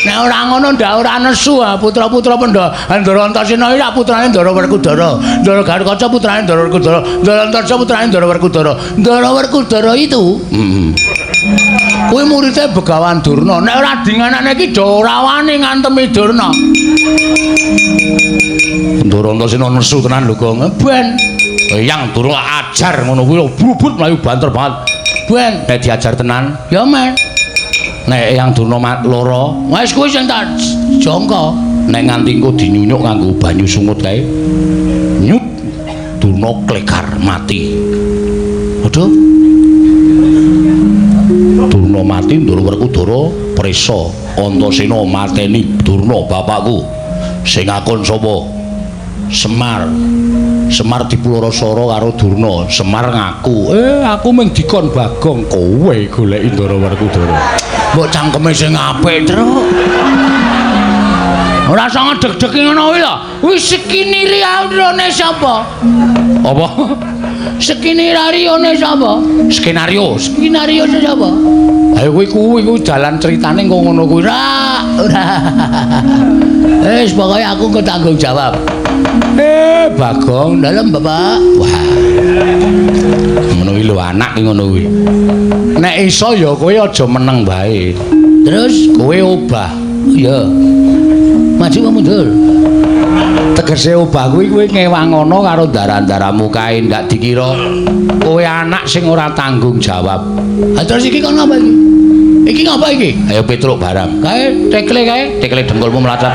Nek ora ngono ndak ora nesu putra-putra Pandhawa. Ndara Antasena iki putrane Ndara Werkudara. Ndara Garukaca putrane Ndara Werkudara. Ndara Antarja putrane Ndara Werkudara. Ndara Werkudara itu kuwi muridé Begawan Durna. Nek ora dinganakne iki do ora wani ngantemi Durna. Ndara Antasena nesu tenan lho, Gong. Ben Eyang Durna ajar ngono kuwi brubut mlayu banter banget. Ben nek diajar tenan, ya men. Nek Eyang Durna lara, wis kuwi sing tak jangka. Nek nganti engko dinyunyuk nganggo banyu sungut kae. Nyut Durna klekar mati. Waduh. Durna mati, Ndara Werkudara prisa. Antasena mateni Durna bapakku. Sing akon sapa? Semar. Semar dipularasara karo Durna. Semar ngaku, aku mung dikon Bagong, kowe goleki Ndara Werkudara. Mbok cangkeme sing apik, Truk. Ora usah ngedeg-degi ngono kuwi lho. Kuwi skenario sapa? Apa? Skenario sapa? Skenario, skenario sapa? Ayo kuwi kuwi dalan ceritane kok ngono kuwi. Ora, ora. Wis pokoke aku engko tanggung jawab. Bagong dalem Bapak. Wah. Ngono kuwi lho anak ki ngono kuwi. Nek iso ya kowe aja meneng wae. Terus kowe obah. Iya. Maju apa mundur? Tegese obah kuwi kowe ngewangono karo daran-daramu kae ndak dikira kowe anak sing ora tanggung jawab. Ha terus iki kon ngapa iki? Iki ngapa iki? Ayo Petruk barang. Kae tekle kae, tekle dengkulmu mlacat.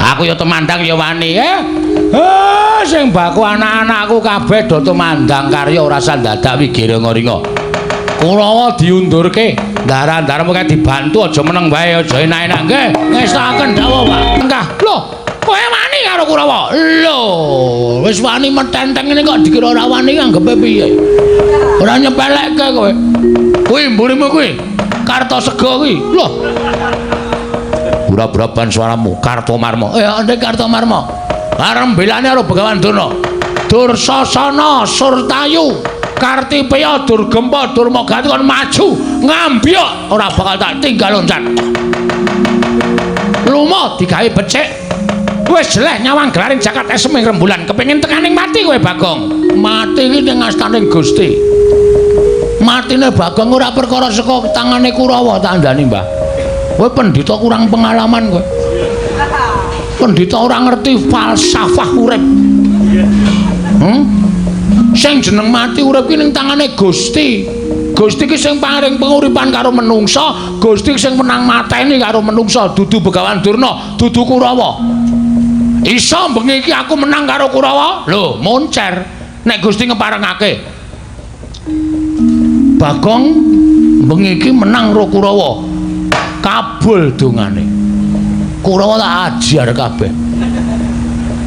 Aku ya temandang ya wani, sing baku anak-anakku kabeh do tumandang karya ora sandadak wigiringa-ringa. Kurawa diundurke, daran-daranmu kae dibantu aja meneng wae, aja enak-enak nggih. Ngestakaken dawuh, Pak. Engkah. Lho, kowe wani karo Kurawa? Lho, wis wani metenteng ngene kok dikira ora wani anggepe piye? Ora nyepelekke kowe. Kuwi mburimu kuwi. Kartosega kuwi. Lho. Ura-uraban suaramu Kartomarma. Ande Kartomarma. Arep belane karo Begawan Durna. Dursasana Surtayu Kartipeya Durgempa Durmagati kon maju ngambyok ora bakal tak tinggal loncat. Lumo digawe becik. Wis jeleh nyawang gelaring jagat esem ing rembulan kepengin tekaning mati kowe Bagong. Mati iki ning astaning Gusti. Matine Bagong ora perkara saka tangane Kurawa tandani, Mbah. Kowe pendhita kurang pengalaman kowe. Pendhita ora ngerti falsafah urip. Sing jeneng mati urip ki ning tangane Gusti. Gusti ki sing paring penguripan karo menungsa, Gusti sing menang mateni karo menungsa, dudu Begawan Durna, dudu Kurawa. Iso bengi iki aku menang karo Kurawa? Lho, moncer. Nek Gusti ngeparengake. Bagong bengi iki menang karo Kurawa. Kabul dongane. Kurawa tak ajar kabeh.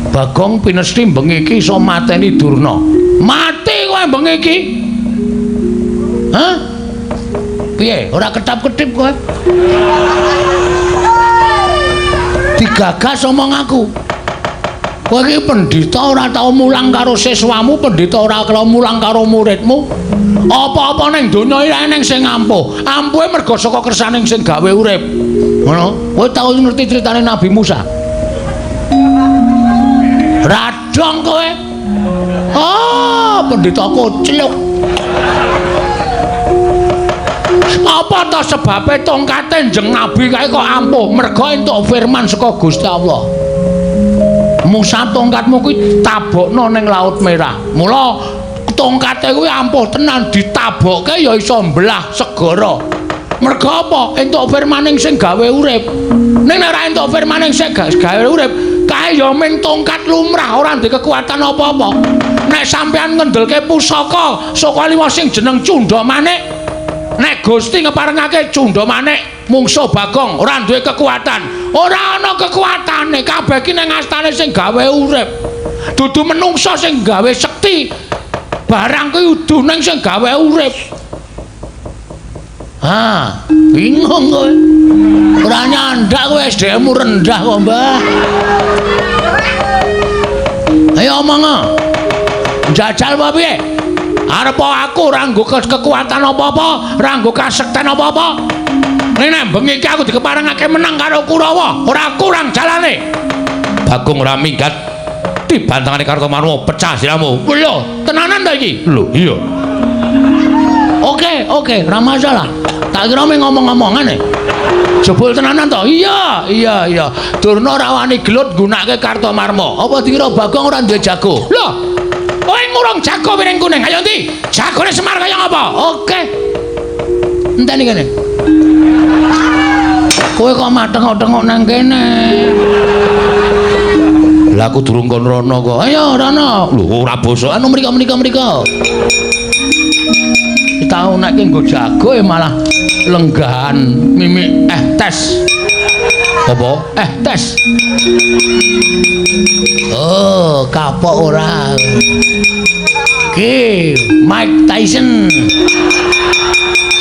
Bagong pinesti bengi iki iso mateni Durna. Mati kowe bengi iki. Hah? Piye? Ora ketap-ketip kowe? Digagas omong aku. Kowe iki pendhita ora tau mulang karo siswamu, pendhita ora tau mulang karo muridmu. Apa-apa ning donya iki eneng sing ampuh. Ampuhe mergo saka kersaning sing gawe urip. Ngono. Kowe tau ngerti critane Nabi Musa? Radong kowe. Ah, pendhita kocluk. Apa ta sebabe tongkate Kanjeng Nabi kae kok ampuh? Mergo entuk firman saka Gusti Allah. Musa tongkatmu kuwi tabokno ning Laut Merah. Mula tongkate kuwi ampuh tenan, ditabokke ya iso mbelah segara. Mergo apa? Entuk firmaning sing gawe urip. Ning nek ora entuk firmaning sing gawe urip, kae ya ming tongkat lumrah, ora ndek kekuatan apa-apa. Nek sampean ngendelke pusaka saka liwa sing jeneng Cundha Manik, nek Gusti ngeparengake Cundha Manik mungsuh Bagong ora duwe kekuatan. Ora ana kekuatane, kabeh ki ning astane sing gawe urip. Dudu menungsa sing gawe sekti. Barang kuwi udu ning sing gawe urip. Ha, bingung kowe. Ora nyandak kowe SDM-mu rendah kok, Mbah. Ayo omong. Jajal apa piye? Arep aku ora nggo kekuatan apa-apa, ora nggo kasekten apa-apa. Nek bengi iki aku dikeparengake menang karo Kurawa, ora kurang jalane. Bagong ora minggat dibantangane Kartomarmo pecah siramu. Lho, tenanan ta iki? Lho, iya. Oke, oke, ora masalah. Tak kira mung ngomong-ngomongan e. Jebul tenanan to? Iya, iya, iya. Durna ora wani gelut nggunakake Kartomarmo. Apa dikira Bagong ora duwe jago? Lho, kowe ngurung jago piring kuning. Ayo ndi? Jagone Semar kaya ngapa? Oke. Enteni kene. Kowe kok matengok-tengok nang kene. Lah aku durung kon rono kok. Ayo rono. Lho ora bosok. Anu mriko mriko mriko. Tau nek nggo jago malah lenggahan mimik tes. Apa? Tes. Oh, kapok ora. Ki Mike Tyson.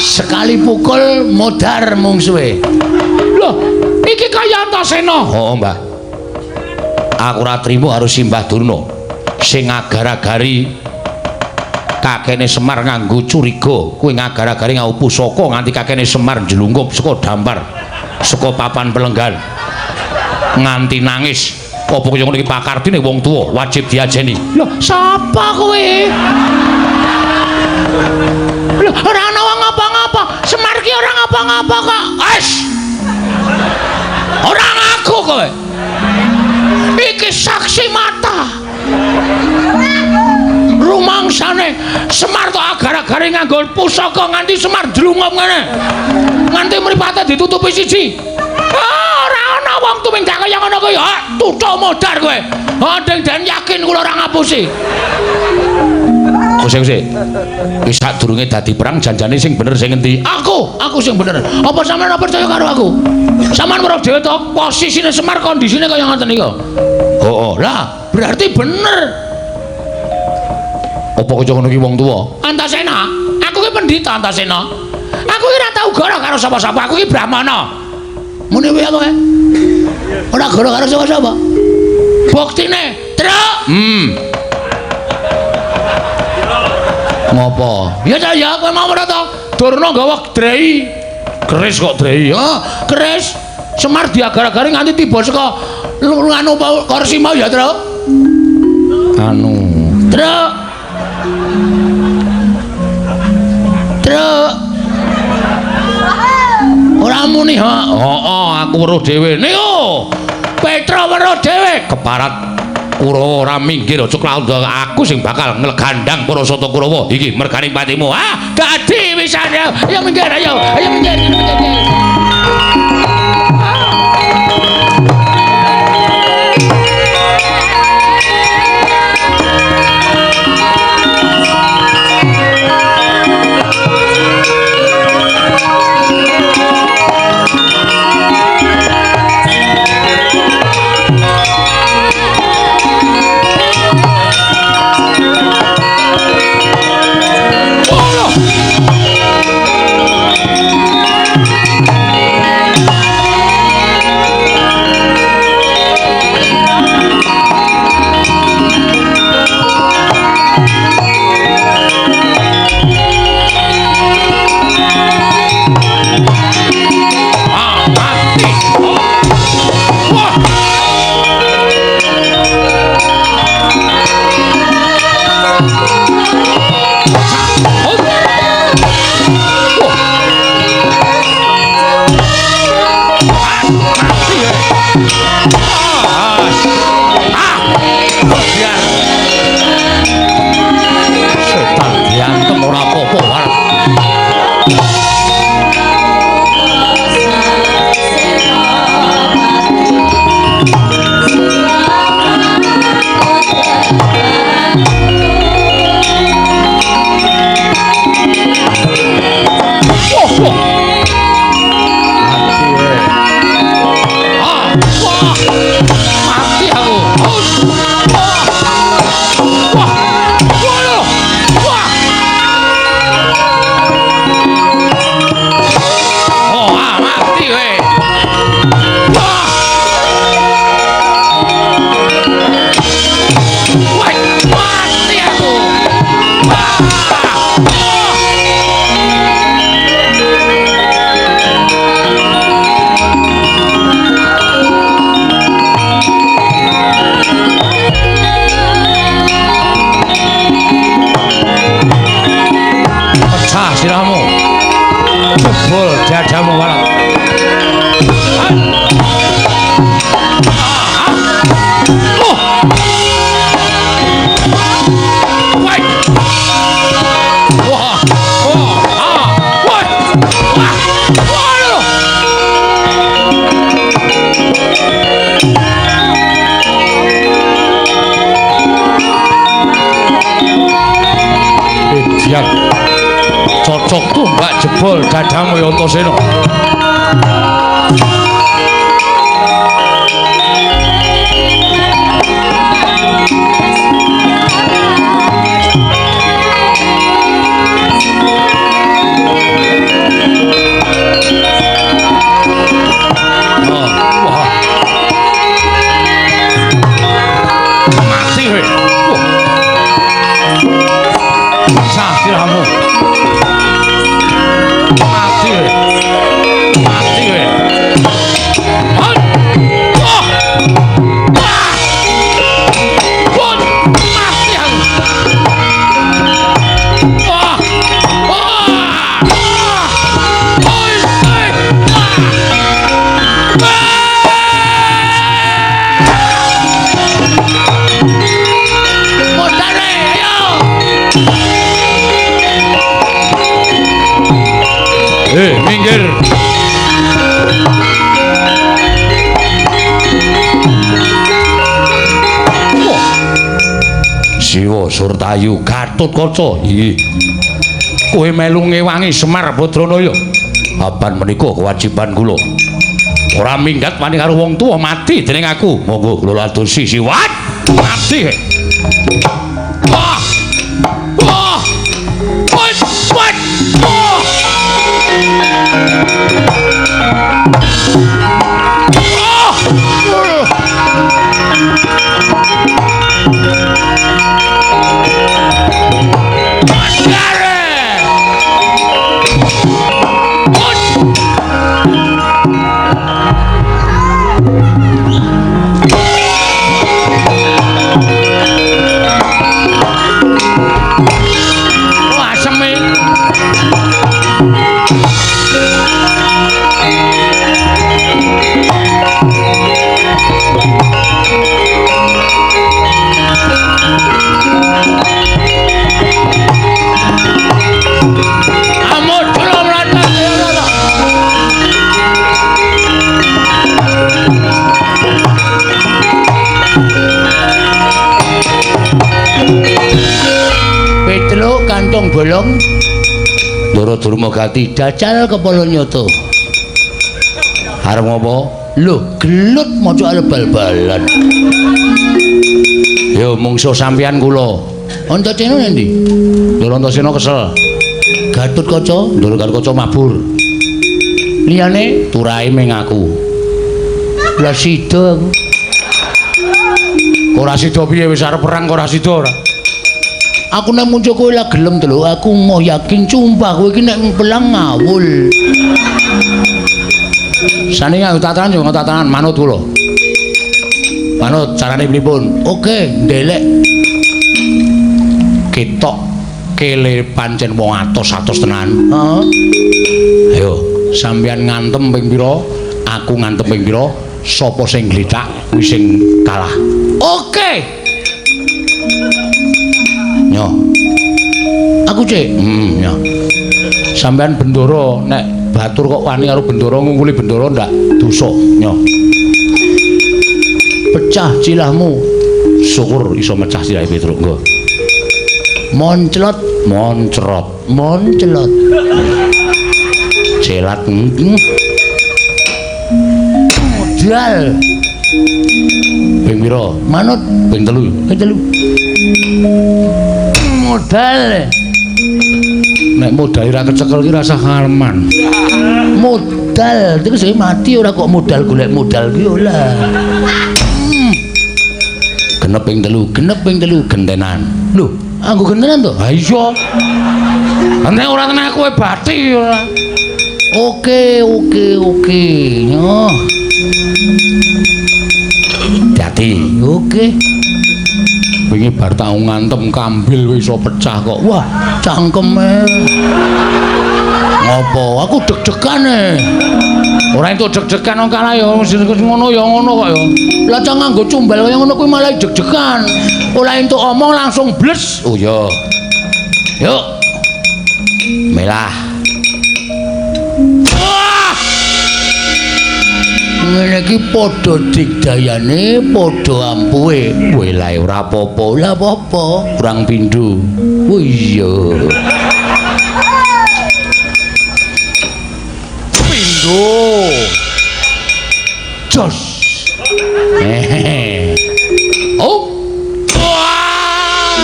Sekali pukul modar mungsuhe. Loh, iki kaya Antasena. Oh, Mbah. Aku ora trimo harus Simbah Durna sing agar-agari kakene Semar nganggo curiga, kuwi ngagar-agari nganggo pusaka nganti kakene Semar njlungkup saka dampar, saka papan pelenggan. Nganti nangis. Apa kaya ngono iki pakardine wong tuwa wajib diajeni. Lho, sapa kowe? Lho, ora ana wong ngapa-ngapa. Semar ki ora ngapa-ngapa kok. Wes. Ora ngaku kowe. Iki saksi mata. Rumangsane Semar tok agar-agare nganggo pusaka nganti Semar dlungup ngene. Nganti mripate ditutupi siji. Ah, ora ana wong tumindak kaya ngono kuwi. Ha, tutuk modar kowe. Ha, deng den yakin kula ora ngapusi. Kose-kose. Wis sadurunge dadi perang janjane sing bener sing endi? Aku sing bener. Apa sampeyan ora percaya karo aku? Sampeyan weruh dhewe to posisine Semar kondisine kaya ngoten iki. Heeh. Lah, berarti bener. Apa kaya ngono iki wong tuwa? Antasena, aku ki pendhita Antasena. Aku ki ora tau goro karo sapa-sapa, aku ki brahmana. Muni piye kowe? Ora goro karo sapa-sapa. Buktine, Truk. Ngopo? Ya ta ya, kowe mau ora to? Durna nggawa drei. Keris kok drei. Ha, keris. Semar diagar-agari nganti tiba saka anu kursi mau ya, Truk. Anu, Truk. Truk. Ora muni ha. Heeh, aku weruh dhewe. Niku. Petra weruh dhewe keparat Kurawa ora minggir aja klaundha aku sing bakal nglegandang para sata Kurawa iki mergane patimu. Ah, dadi wisan ya. Ayo minggir, ayo. Ayo minggir, minggir. Oh! Sirahmu. Jebol dadamu walat. Oh. Wah. Wah. Wah. Ah. Wah. Wah. Wah. Edian. Cocok tumbak jebol dadamu ya Antasena. Oh, wah. Mati kowe. Wah. Sah sirahmu. Mati kowe. Mati kowe. Wah. Wah. Wah. Mati aku. Wah. Wah. Oi, oi. Modare, ayo. Minggir. Wah. Siwa Surtayu Gatotkaca. Inggih. Kowe melu ngewangi Semar Badranaya. Apan menika kewajiban kula. Ora minggat wani karo wong tuwa mati dening aku. Monggo kula adosi siwat. Mati. Wah. Wah. Wah. Wah. Wah. Wah, aseme. Amot kula mlatat ya ora. Petruk kantong bolong. Ndara Durmagati jajal kepala nyoto. Arep ngopo? Lho, gelut maca arep bal-balan. Yo mungsuh sampeyan kula. Antasena endi? Ndara Antasena kesel. Gatotkaca, Ndara Gatotkaca mabur. Liyane turahe ming aku. Lah sida aku. Ora sida piye wis arep perang kok ora sida ora. Aku nek muncul kowe lah gelem to lho, aku mau yakin sumpah kowe iki nek pelang ngawul. Sane nganggo tatanan yo nganggo tatanan manut kula. Manut carane pripun? Oke, ndelek. Ketok kele pancen wong atos-atos tenan. Heeh. Ayo, sampeyan ngantem ping pira? Aku ngantem ping pira? Sapa sing glithak kuwi sing kalah. Oke. Nyo. Aku cek. Nyo. Sampeyan bendoro nek batur kok wani karo bendoro ngungkuli bendoro ndak dosa. Nyo. Pecah cilahmu. Syukur iso mecah silahe Petruk nggo. Monclot, moncrot, monclot. Celat. Modal. Ping pira? Manut ping 3. Ping 3. Modal. Nek modal ora kecekel ki rasah ngaleman. Modal terus saya mati ora kok modal golek modal ki ora. Genep ping 3, genep ping 3 gentenan. Lho, anggo gentenan to? Ha iya. Nek ora tenan kowe bathi ora. Oke, oke, oke. Nyoh. Dadi, oke. Wingi bar tau ngantem kambil wis iso pecah kok. Wah, cangkeme. Ngopo? Aku deg-degan e. Ora entuk deg-degan wong kalah ya ngono ya ngono kok ya. Lah cah nganggo cumbal kaya ngono kuwi malah deg-degan. Ora entuk omong langsung bles. Oh iya. Yuk. Melah. Wah! Ngene iki padha digdayane, padha ampuhe. Welae ora apa-apa. Lah apa-apa? Kurang pindho. Oh iya. Pindho. Jos. Hehehe. Oh. Wah.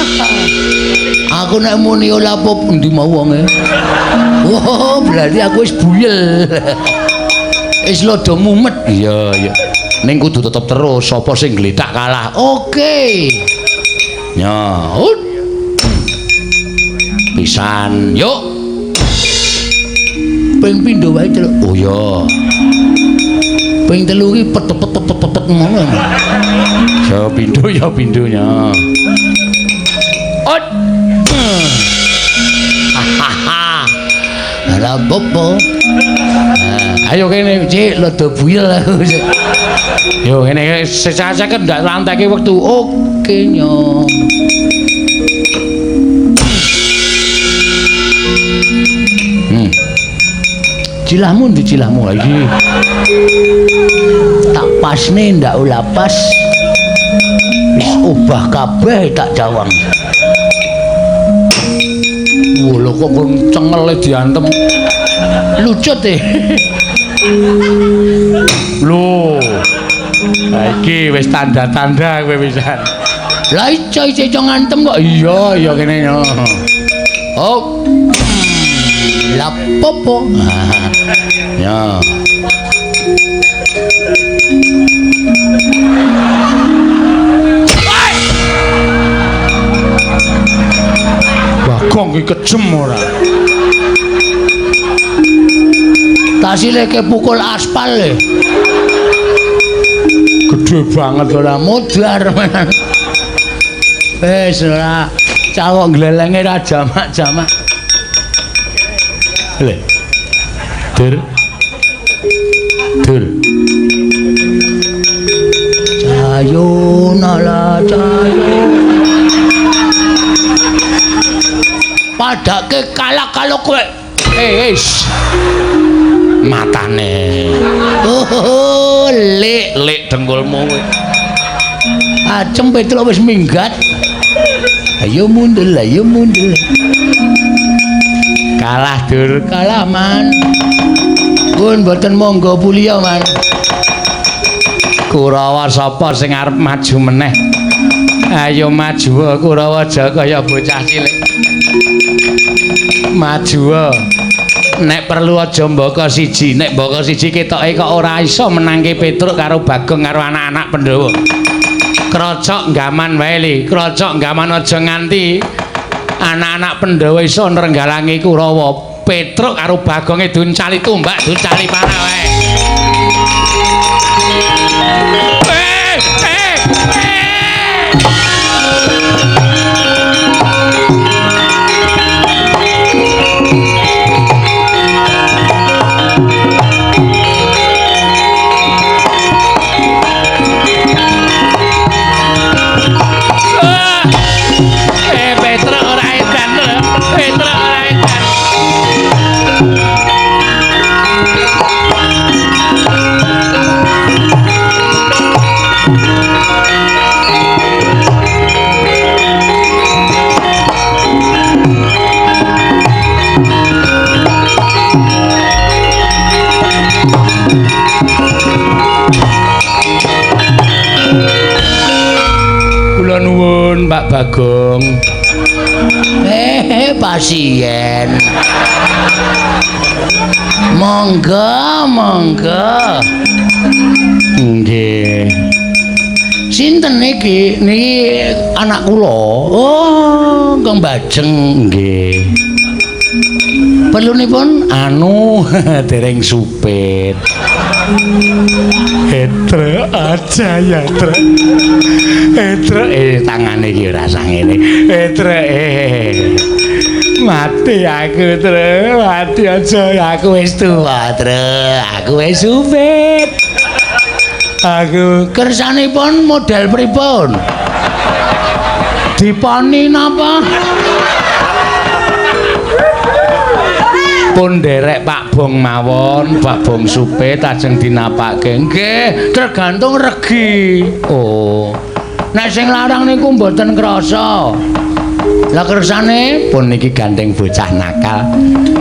Aku nek muni ora apa endi mau wonge. Wah, berarti aku wis buyel. Wis lodo mumet. Iya, iya. Ning kudu tetep terus, sapa sing gletak kalah. Oke. Ya, ut. Pisan, yuk. Ping pindho wae, Truk. Oh iya. Ping telu iki pet-pet-pet-pet ngono. Ya pindho ya pindho ya. Ut. Hahaha. Lah opo? Ayo kene, Cik, lodo buyel aku. Yo ngene secah-secah ndak lanteke wektu. Oke nyo. Cilahmu ndi cilahmu iki? Tak pasne ndak ula pas. Wis obah kabeh tak cawang. Wah, lho kok cengele diantem. Lucut e. Lho. Lah iki wis tanda-tanda kowe pisan. Lah iso iso ngantem kok. Iya, iya kene yo. Oh. Lah popo. Ya. Bagong ki kejem ora. Tasileke pukul aspal e. Gede banget ora modar. Wis ora cawok glelenge ra jamak-jamak. Lho. Dur. Dur. Cayo nala cayo. Padake kalah kalau kowe. Eh, wis. Matane. Oh, lek lek dengkulmu kowe. Acem Petruk wis minggat. Ayo mundur, ayo mundur. Kalah dur, kalah man. Pun mboten monggo puliya man. Kurawa sapa sing arep maju meneh? Ayo maju Kurawa aja kaya bocah cilik. Maju. Nek perlu aja mbaka siji, nek mbaka siji ketoke kok ora iso menangke Petruk karo Bagong karo anak-anak Pandhawa. Krocok gaman wae li, krocok gaman aja nganti anak-anak Pandhawa iso nrenggalangi Kurawa. Petruk karo Bagonge duncali tumbak, duncali panah wae. Petruk ora edan lho. Petruk ora edan. Kula nuwun Pak Bagong. Pasien. Monggo, monggo. Nggih. Sinten niki? Niki anak kula. Oh, Kang Bajeng. Nggih. Perlunipun anu dereng supit. Etre aja ya, Tre. Etre tangane iki ora sangene. Etre mati aku, Tre. Mati aja aku wis tuwa, Tre. Aku wis supit. Aku kersanipun model pripun? Diponi napa? Pun nderek Pak Bong mawon, Pak Bong supit ajeng dinapake. Nggih, tergantung regi. Oh. Nek sing larang niku mboten krasa. Lah kersane pun niki gandeng bocah nakal.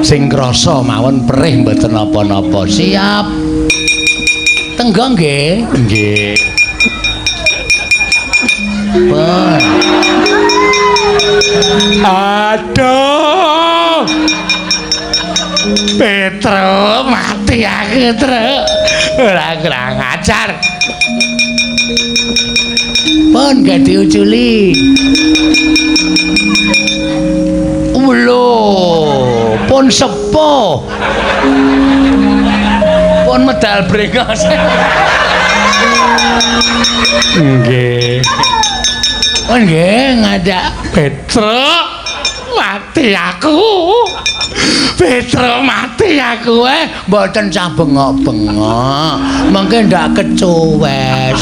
Sing krasa mawon perih mboten napa-napa. Siap. Tenggo nggih. Nggih. Pun. Aduh. Petro mati aku, Tru. Ora kurang ajar. Pun gak diuculi. Lho, pun sepuh. Pun medal brengos. Nggih. Pun nggih ngajak Petro mati aku. Petro mati aku mboten sah bengok-bengok. Mengke ndak kecuwes.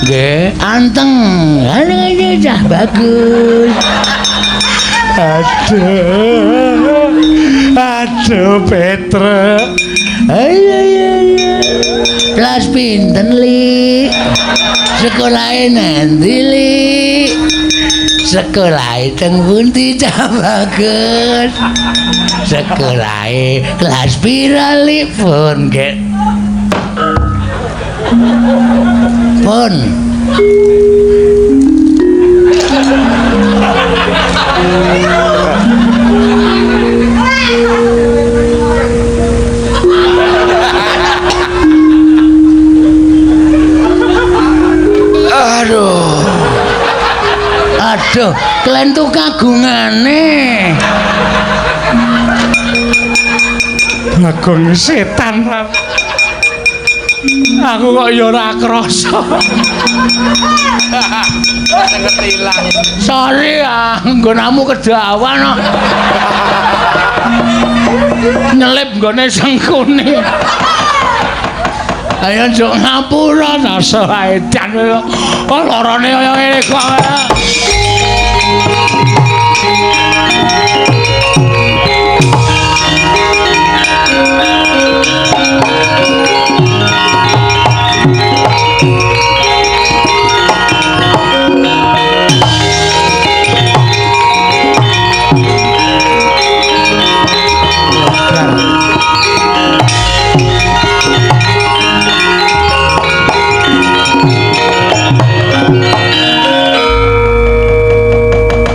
Nggih, anteng. Halo cah bagus. Aduh. Aduh Petro. Ayo ayo ayo. Kelas pinten, Li? Sekolahe nanti, Li? Sekolahe teng pundi cah bagus? Sekolahe kelas pira, Li? Pun nggih. Pun. Aduh. Aduh, klentu kagungane. Bagong setan. Aku kok ya ora krasa. Sorry ah, nggonamu kedawan kok. Nyelip nggone sengkune. Ayo njuk ngapura rasa edan. Oh lorone kaya ngene kok.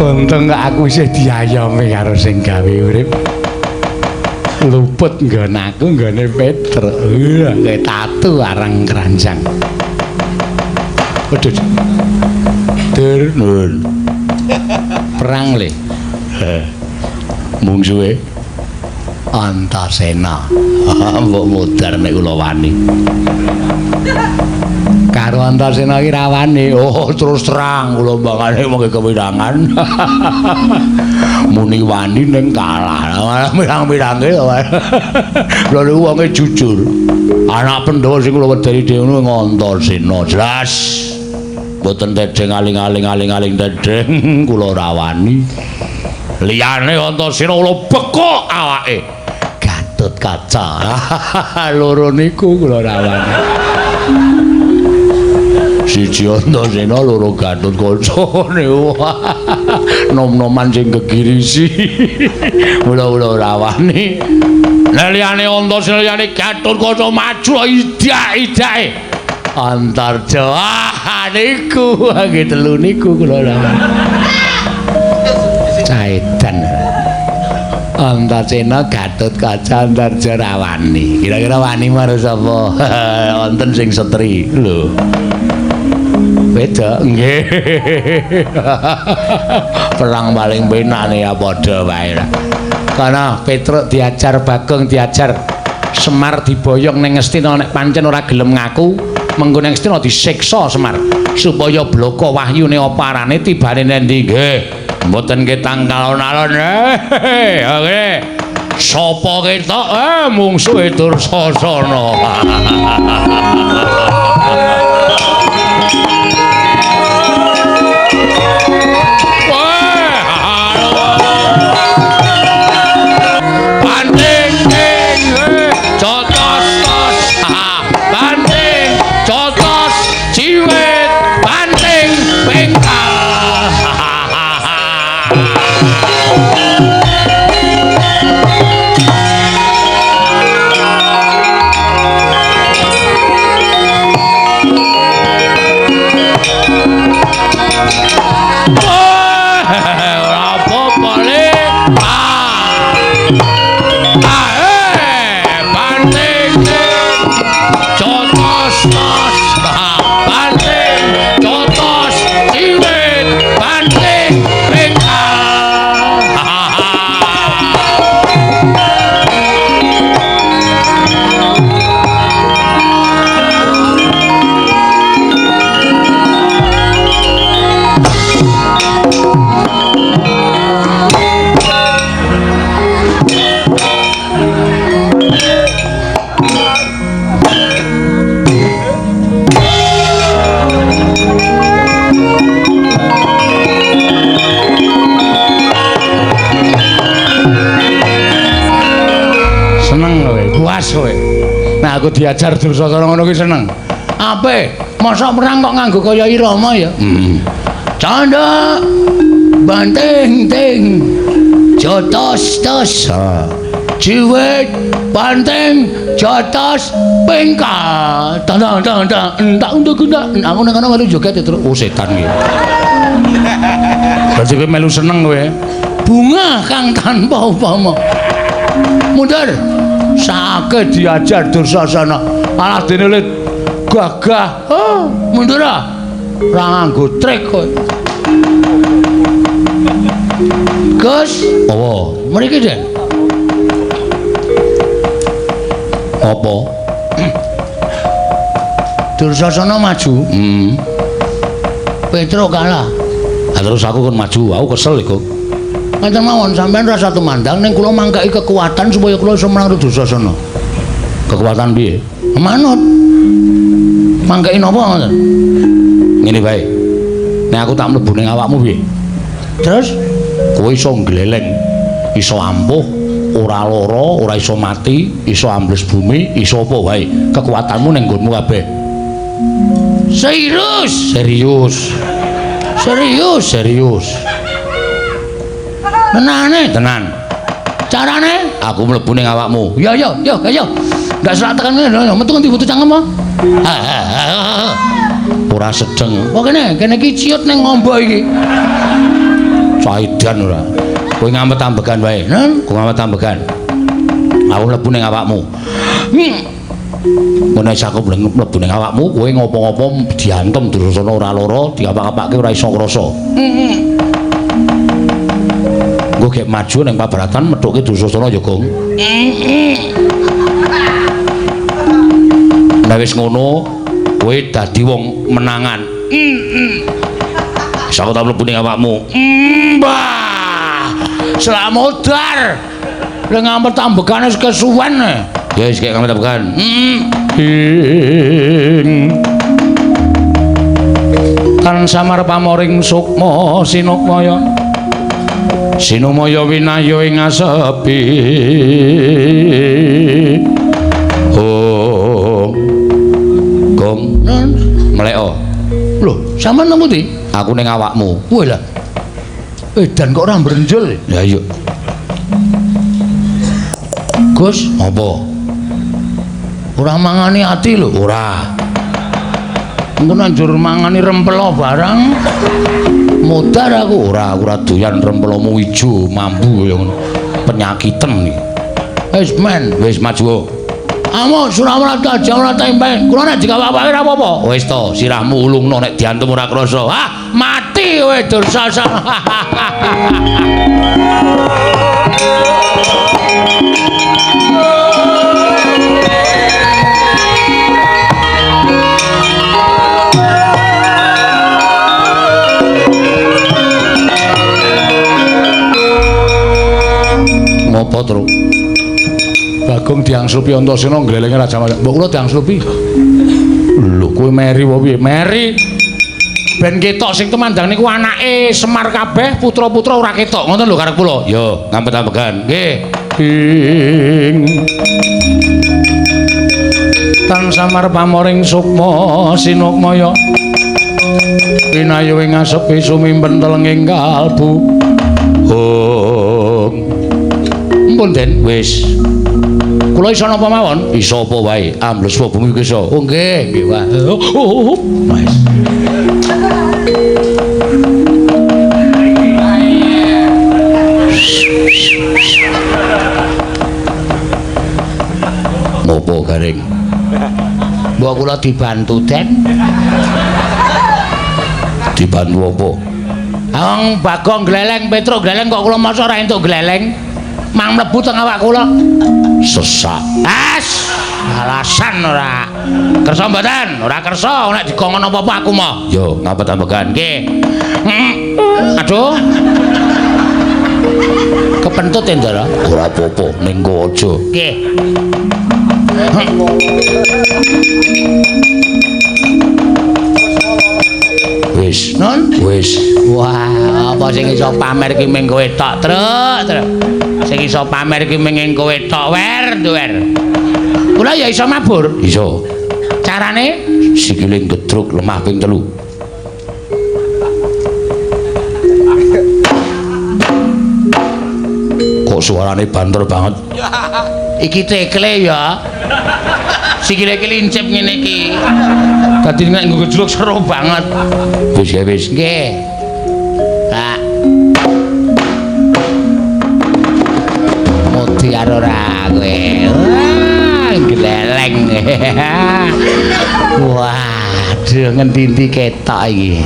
Untung kok aku isih diayomi karo sing gawe urip. Luput nggon aku nggone Petro. Kayak tatu arang keranjang. Waduh. Dur nun. Perang le. Mungsuhe Antasena. Mbok modar nek kula wani. Karo Antasena iki ra wani. Oh, terus terang kula mbangane mung kewirangan. Muni wani ning kalah. Mirang-mirange to. Lha niku wonge jujur. Anak Pandhawa sing kula wedeni dhewe ngono Antasena. Jelas. Mboten tedheng aling-aling aling-aling tedheng kula ora wani. Liyane Antasena kula bekok awake. Gatotkaca. Loro niku kula ora wani. Siji Antasena loro Gatotkaca niku. Nom-noman sing gegirisi. Mula-mula ora wani. Nek liyane Antasena liyane Gatotkaca maju idak-idake. Antarja. Ah niku nggih telu niku kula ora wani. Caedan. Antasena Gatotkaca Antarja ra wani. Kira-kira wani marang sapa? Wonten sing setri. Lho. Beda nggih. Perang paling penane ya padha wae lah. Kana Petruk diajar, Bagong diajar. Semar diboyong ning Ngastina nek pancen ora gelem ngaku, mengko ning Ngastina disiksa Semar supaya bloko wahyune apa arane tibane nendi. Nggih, mboten ketang alon-alon. Oke. Sapa ketok mungsuhe Dursasana. Nah aku diajar Dursasana ngono kuwi seneng. Ape? Mosok perang kok nganggo kaya irama ya? Candha banting ting jotos tos. Jiwit banting jotos pengkal. Tang tang tang entak untuk entak. Aku nang kono melu joget terus. Oh setan iki. Berarti kowe melu seneng kowe. Bunga kang tanpa upama. Mundur. Sakit diajar Dursasana. Alah dene le gagah. Oh, mundur ah. Ora nganggo trik kowe. Gus, apa? Mriki, Den. Apa? Dursasana maju. Petro kalah. Lah terus aku kon maju, aku kesel iku. Ngaten mawon sampean rasa tumandang ning kula mangkaki kekuatan supaya kula iso menang Dursasana. Kekuatan piye? Manut. Mangkaki napa ngoten? Ngene wae. Nek aku tak mlebu ning awakmu piye? Terus kowe iso ngleleng, iso ampuh, ora lara, ora iso mati, iso ambles bumi, iso apa wae. Kekuatanmu ning nggonmu kabeh. Serius, serius. Serius, serius. Tenane, tenan. Carane aku mlebu ning awakmu. Ya ya ya ya. Ndak selak tekan ngene, metu ngendi butuh cangkem apa? Ora sedeng. Apa kene? Kene iki ciut ning ngombo iki. Caidan ora. Kowe ngamet ambegan wae. Kowe ngamet ambegan. Aku mlebu ning awakmu. Ngono wis aku mlebu ning awakmu, kowe ngopo-ngopo diantem Dursasana ora lara, diapak-apake ora iso ngrasa. Engko gek maju ning pabaratan methuke Dursasana ya, Gong. Nek wis ngono, kowe dadi wong menangan. Wis aku tak mlebu ning awakmu. Mbah. Slamodar. Lha ngampet ambekane wis kesuwen. Ya wis gek ngampet ambekan. Tan samar pamoring sukma sinukmaya. Sinumaya winaya ing asepi. Oh. Gong, mleko. Lho, sampean nang pundi? Aku ning awakmu. Wah lah. Edan kok ora mbrenjul. Ya iya. Gus, apa? Ora mangani ati lho, ora. Engko nanjur mangani rempelo barang. Modar aku ora, aku ora doyan rempelomu ijo mambu kaya ngono. Penyakiten iki. Wis men, wis maju. Amo Surawrata Jawrata tempe. Kula nek dikawake ora apa-apa. Wis to, sirahmu ulungno nek diantem ora krasa. Ah, mati kowe Dursasana. Ngopo, Truk? Bagong diangslupi Antasena nglelenge Raja Mas. Mbok kula diangslupi. Lho, kowe meri apa piye? Meri. Ben ketok sing tumandang niku anake Semar kabeh, putra-putra ora ketok. Ngoten lho karep kula. Yo, ngampet-ambegan. Nggih. Ing tan samar pamoring sukma sinukmaya. Pinayu ing asepi sumimpen telenging kalbu. Hong. Mpun Den, wis. Kula iso napa mawon? Iso apa wae? Ambles bumi ku iso. Oh nggih, nggih wae. Oh, wis. Ngopo garing? Mbok kula dibantu, Den. Dibantu apa? Wong Bagong gleleng, Petruk gleleng kok kula masa ora entuk gleleng. Mang mlebu teng awak kula. Sesak. As, alasan ora. Kersa mboten? Ora kersa, nek dikongkon apa-apa aku moh. Yo, ngapet-ambegan. Nggih. Aduh. Kepentut ya, Ndara? Ora apa-apa, ning kowe aja. Nggih. Wis, non? Wis. Wah, apa sing iso pamer ki ming kowe tok, Truk, Truk. Sing iso pamer ki ming kowe tok, wer, wer. Kula ya iso mabur. Iso. Carane sikile gedruk lemah ping 3. Kok suarane banter banget. Iki tekle ya. Sikile iki lincip ngene iki. Dadi nek nggo gejluk seru banget. Wis ya wis. Nggih. Pak. Mudi karo ora kowe. Wah, gleleng. Waduh, ngendi-endi ketok iki.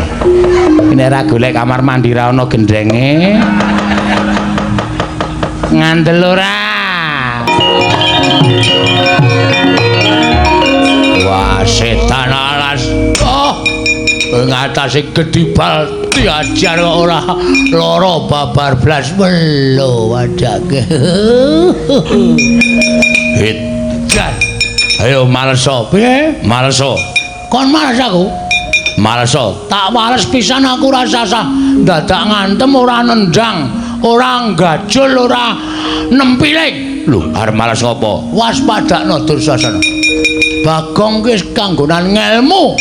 Nek ora golek kamar mandi ra ono gendenge. Ngandel ora? Wah, setan alas. Oh, ing atase gedhi bal diajar kok ora lara babar blas melo wadake. Edan. Ayo maleso. Piye? Maleso. Kon males aku? Maleso. Tak males pisan aku ora sasah. Dadak ngantem ora nendang, ora gajul, ora nempiling. Lho, arep males ngopo? Waspadakno Dursasana. Bagong ki wis kanggonan ngelmu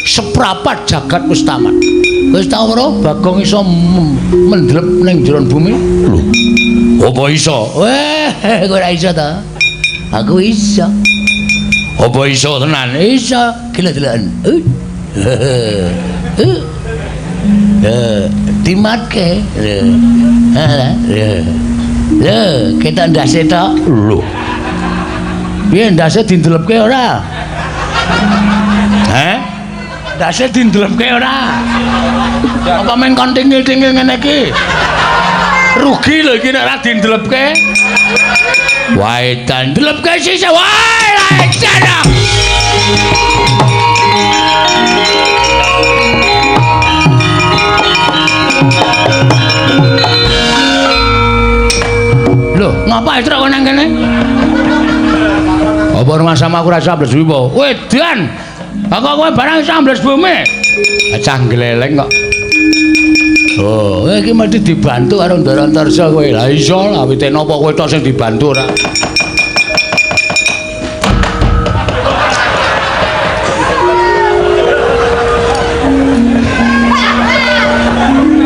seprapat jagat wis tamat. Wis tau ora Bagong iso mendlep ning jero bumi? Lho, apa iso? Weh, kowe ora iso ta? Aku iso. Apa iso tenan? Iso. Gila deloken. Dimatke. Lho, ketok ndase tok. Lho. Piye ndase dindelepke ora? Heh? Ndase dindelepke ora? Apa men kon tingil-tingil ngene iki? Rugi lho iki nek ora dindelepke. Wae dandelepke sisih. Wae edan. Lho, ngapa Truk kok nang kene? Apa rumah sama aku rasa ambles bumi apa? Wedan. Kok kowe barang iso ambles bumi? Cah gleleng kok. Oh, iki mesti dibantu karo Ndara Antarja kowe. Lah iso lah wite napa kowe tok sing dibantu ora?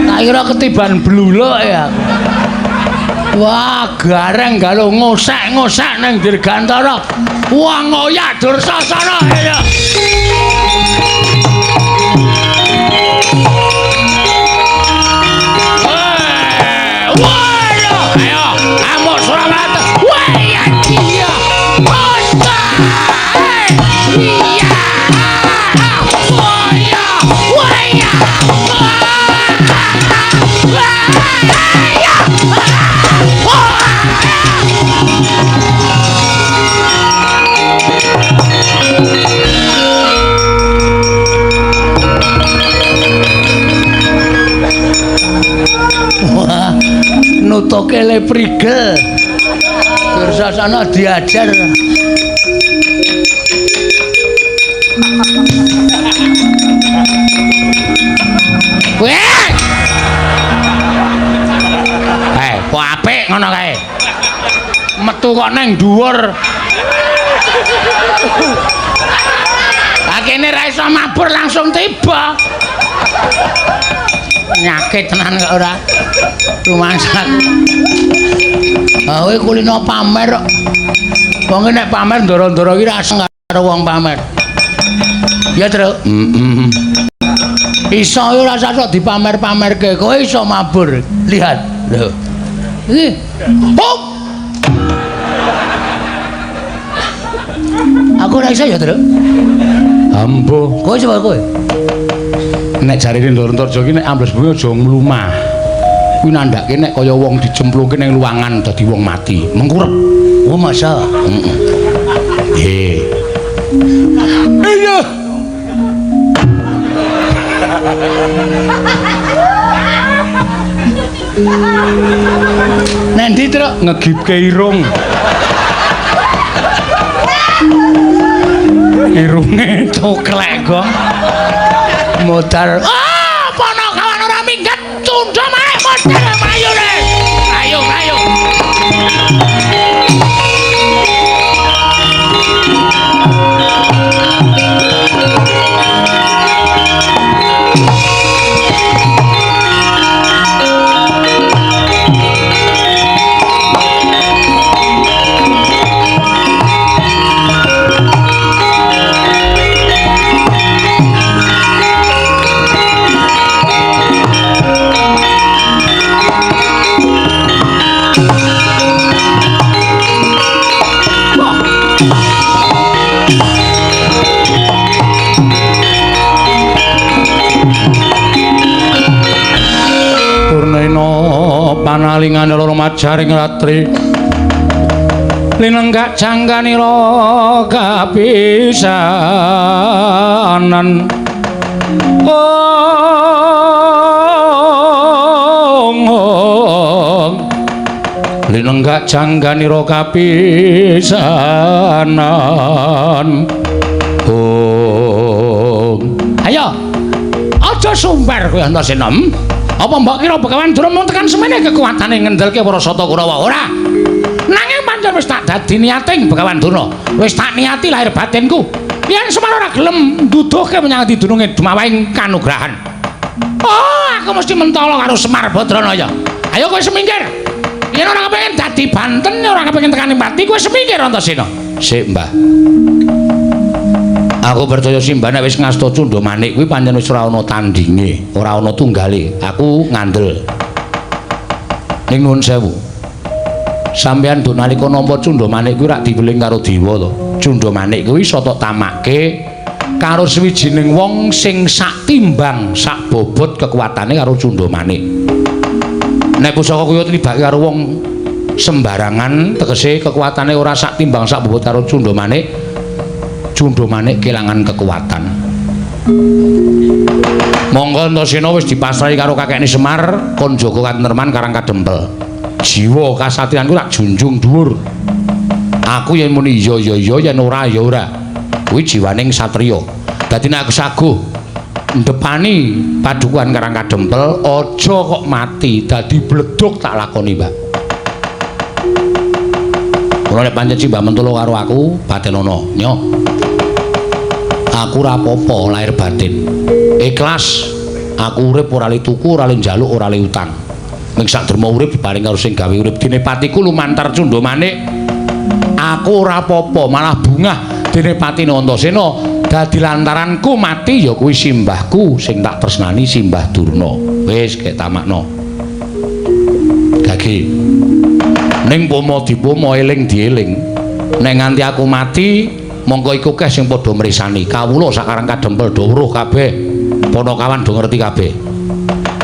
Tak kira ketiban bluluk ya. Wah, gareng galo ngosek-ngosek nang Dirgantara. Wah, ngoyak Dursasana. Ayo. Wah, ayo, amuk Suramata. Wah, iya. Iya. Wah, iya. Wah, iya. Wah, nutuke le prigel. Dursasana diajar. Weh! Eh, kok apik ngono kae. Metu kok nang dhuwur. Lah kene ra iso mabur langsung tiba. Nyakit tenan kok ora. Rumangsa. Ah kowe kulino pamer kok. Wong nek pamer ndoro-ndoro iki ra seneng karo wong pamer. Ya, Truk. Heeh. Iso ora usah sok dipamer-pamerke, kowe iso mabur. Lihat. Lho. Iki. Hop. Aku ora iso ya, Truk. Ambuh. Kowe coba kowe. Nek jarene Ndoro-Ntorjo ki nek ambles bumi aja mlumah. Kuwi nandhake nek kaya wong dicemplungke ning luwangan dadi wong mati, mengkurep. Oh, masa? Heeh. Nggih. Iya. Nendi, Truk? Ngegipke irung. Irunge coklek kok. Modal. Ah, Panakawan ora minggat, tundha mae modal mlayu re. Ayo, ayo. Panalingane loro majaring ratri linenggak jangkanira kapisanan. Ong ong linenggak jangkanira kapisanan. Ong ayo aja sumber kowe Antasena. Apa mbok kira Begawan Durna mung tekan semene kekuatane ngendelke para Sata Kurawa? Ora. Nanging pancen wis tak dadi niating Begawan Durna. Wis tak niati lahir batinku. Yen Semar ora gelem nduduhke menyang didununge dumawahing kanugrahan. Oh, aku mesti mentolo karo Semar Badranaya. Ayo kowe semingkir. Yen ora kepengin dadi banten, ora kepengin tekan pati, kowe semingkir Antasena. Sik, Mbah. Aku percaya Simbah nek wis ngasta cundha manik kuwi pancen wis ora ana tandinge, ora ana tunggale. Aku ngandel. Ning nuwun sewu. Sampeyan do nalika nampa cundha manik kuwi rak diweling karo dewa to. Cundha manik kuwi iso tok tamake karo sawijining wong sing sak timbang, sak bobot kekuatane karo cundha manik. Nek pusaka kuwi tribake karo wong sembarangan, tegese kekuatane ora sak timbang sak bobot karo cundha manik. Cundha manik kelangan kekuatan. Monggo Antasena wis dipasrahi karo kakekne Semar kon jaga katentreman Karang Kadempel. Jiwa kasatriyanku tak junjung dhuwur. Aku yen muni iya ya iya, yen ora ya ora. Kuwi jiwaning satriya. Dadi nek aku saguh ndepani padukuhan Karang Kadempel, aja kok mati, dadi bledug tak lakoni, Mbak. Ora nek pancen Simbah mentolo karo aku, patenono. Nyo. Aku ora apa-apa lahir batin. Ikhlas aku urip ora le tuku, ora le njaluk, ora le utang. Ning sak derma urip diparing karo sing gawe urip. Dene patiku lumantar cundha manik. Aku ora apa-apa, malah bungah dene patine Antasena dadi lantaranku mati ya kuwi simbahku sing tak tresnani Simbah Durna. Wis gek tamakno. Gage. Ning pomo dipomo eling dieling. Nek nganti aku mati mongko iku keh sing padha mrisani. Kawula sakarang Kadempel do weruh kabeh. Panakawan do ngerti kabeh.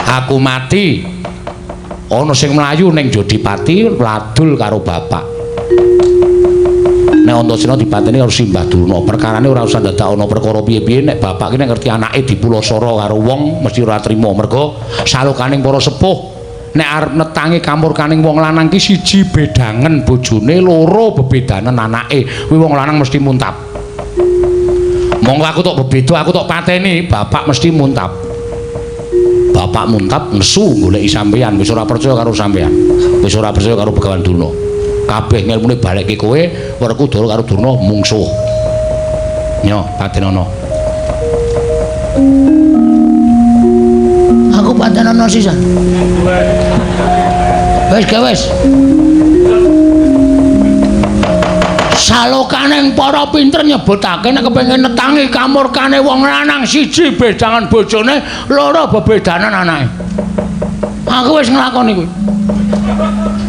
Aku mati ana sing mlayu ning Jodipati ladul karo bapak. Nek Antasena dipateni karo Simbah Durna, perkarane ora usah dadak ana perkara piye-piye. Nek bapak ki nek ngerti anake dipulasara karo wong mesti ora trima, mergo salokaning para sepuh Nek arep netangi kamurkaning wong lanang ki siji bedangen bojone, loro bebedanen anake. Kuwi wong lanang mesti muntap. Monggo aku tok bebeda, aku tok pateni, bapak mesti muntap. Bapak muntap nesu goleki sampeyan, wis ora percaya karo sampeyan. Wis ora percaya karo Begawan Durna. Kabeh ngelmune balekke kowe, Werkudara karo Durna mungsuh. Nyo, patenono. Aku patenono sisan. Wis ge wis. Salokaning para pinter nyebutake nek kepengin netangi kamurkane wong lanang siji bedangan bojone, loro bebedanan anake. Aku wis nglakoni kuwi.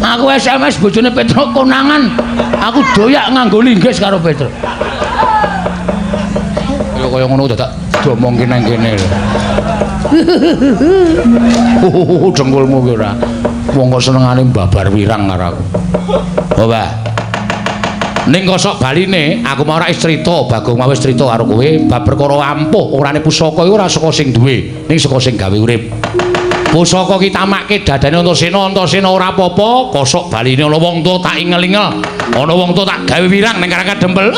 Aku SMS bojone Petruk konangan, aku doyak nganggo linggis karo Petruk. Ya kaya ngono dadak diomongke nang kene lho. Dengkulmu ki ora. Wong kok senengane babar wirang karo aku. Oh, Mbah. Ning kosok baline aku mau ora wis crita, Bagong mau wis crita karo kowe bab perkara ampuh orane pusaka iku ora saka sing duwe, ning saka sing gawe urip. Pusaka ki tamakke dadane Antasena, Antasena ora apa-apa, kosok baline ana wong tuwa tak ingel-ingel, ana wong tuwa tak gawe wirang ning Karang Kadempel.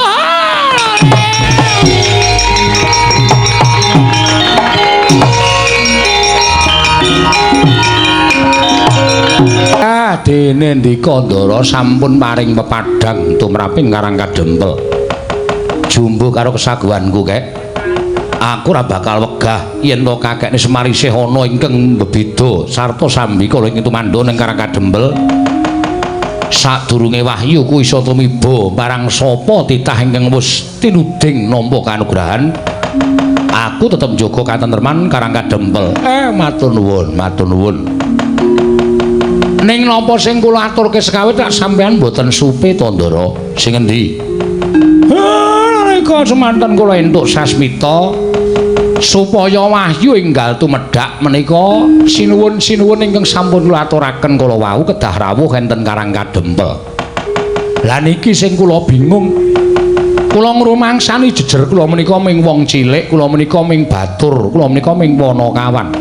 Ah, dene ndika Ndara sampun paring pepadhang tumraping Karang Kadempel. Jumbuh karo kesaguhanku kek. Aku ora bakal wegah yen to kakekne Semar isih ana ingkang bebeda sarta sambikala ing tumandha ning Karang Kadempel. Sadurunge wahyu ku iso tumiba marang sapa titah ingkang wis tinuding nampa kanugrahan, aku tetep njaga katentreman Karang Kadempel. Matur nuwun, matur nuwun. Ning napa sing kula aturke sekawit tak sampean mboten supe to, Ndara? Sing endi? Nalika semanten kula entuk sasmita supaya wahyu enggal tumedhak menika sinuwun-sinuwun ingkang sampun kula aturaken kala wau kedah rawuh enten Karang Kadempel. Lah niki sing kula bingung. Kula ngrumangsani jejer kula menika ming wong cilik, kula menika ming batur, kula menika ming panakawan.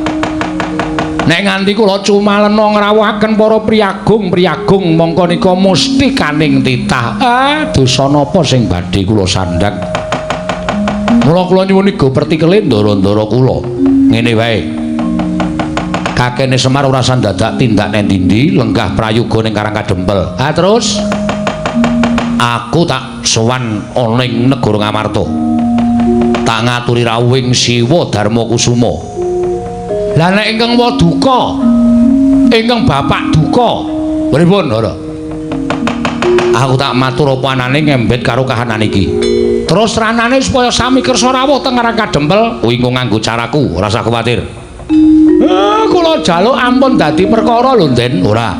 Nek nganti kula cumalena ngrawuhaken para priyagung-priyagung mongko nika musti kaning titah. Dosa napa sing badhe kula sandhang? Mula kula nyuwun iga pertikele ndara-ndara kula. Ngene wae. Kakene Semar ora sandadak tindak nang ndi-ndi, lenggah prayoga ning Karang Kadempel. Ah terus aku tak sowan ana ing negara Ngamarta. Tak ngaturi rawuhing Siwa Darma Kusuma. Lah nek ingkang waduka, ingkang bapak duka, pripun ora? Aku tak matur apa anane ngembet karo kahanan iki. Terus ranane supaya sami kersa rawuh teng Karang Kadempel, kuwi engko nganggo caraku, ora usah kuwatir. Kula jaluk ampun dadi perkara lho, Den. Ora.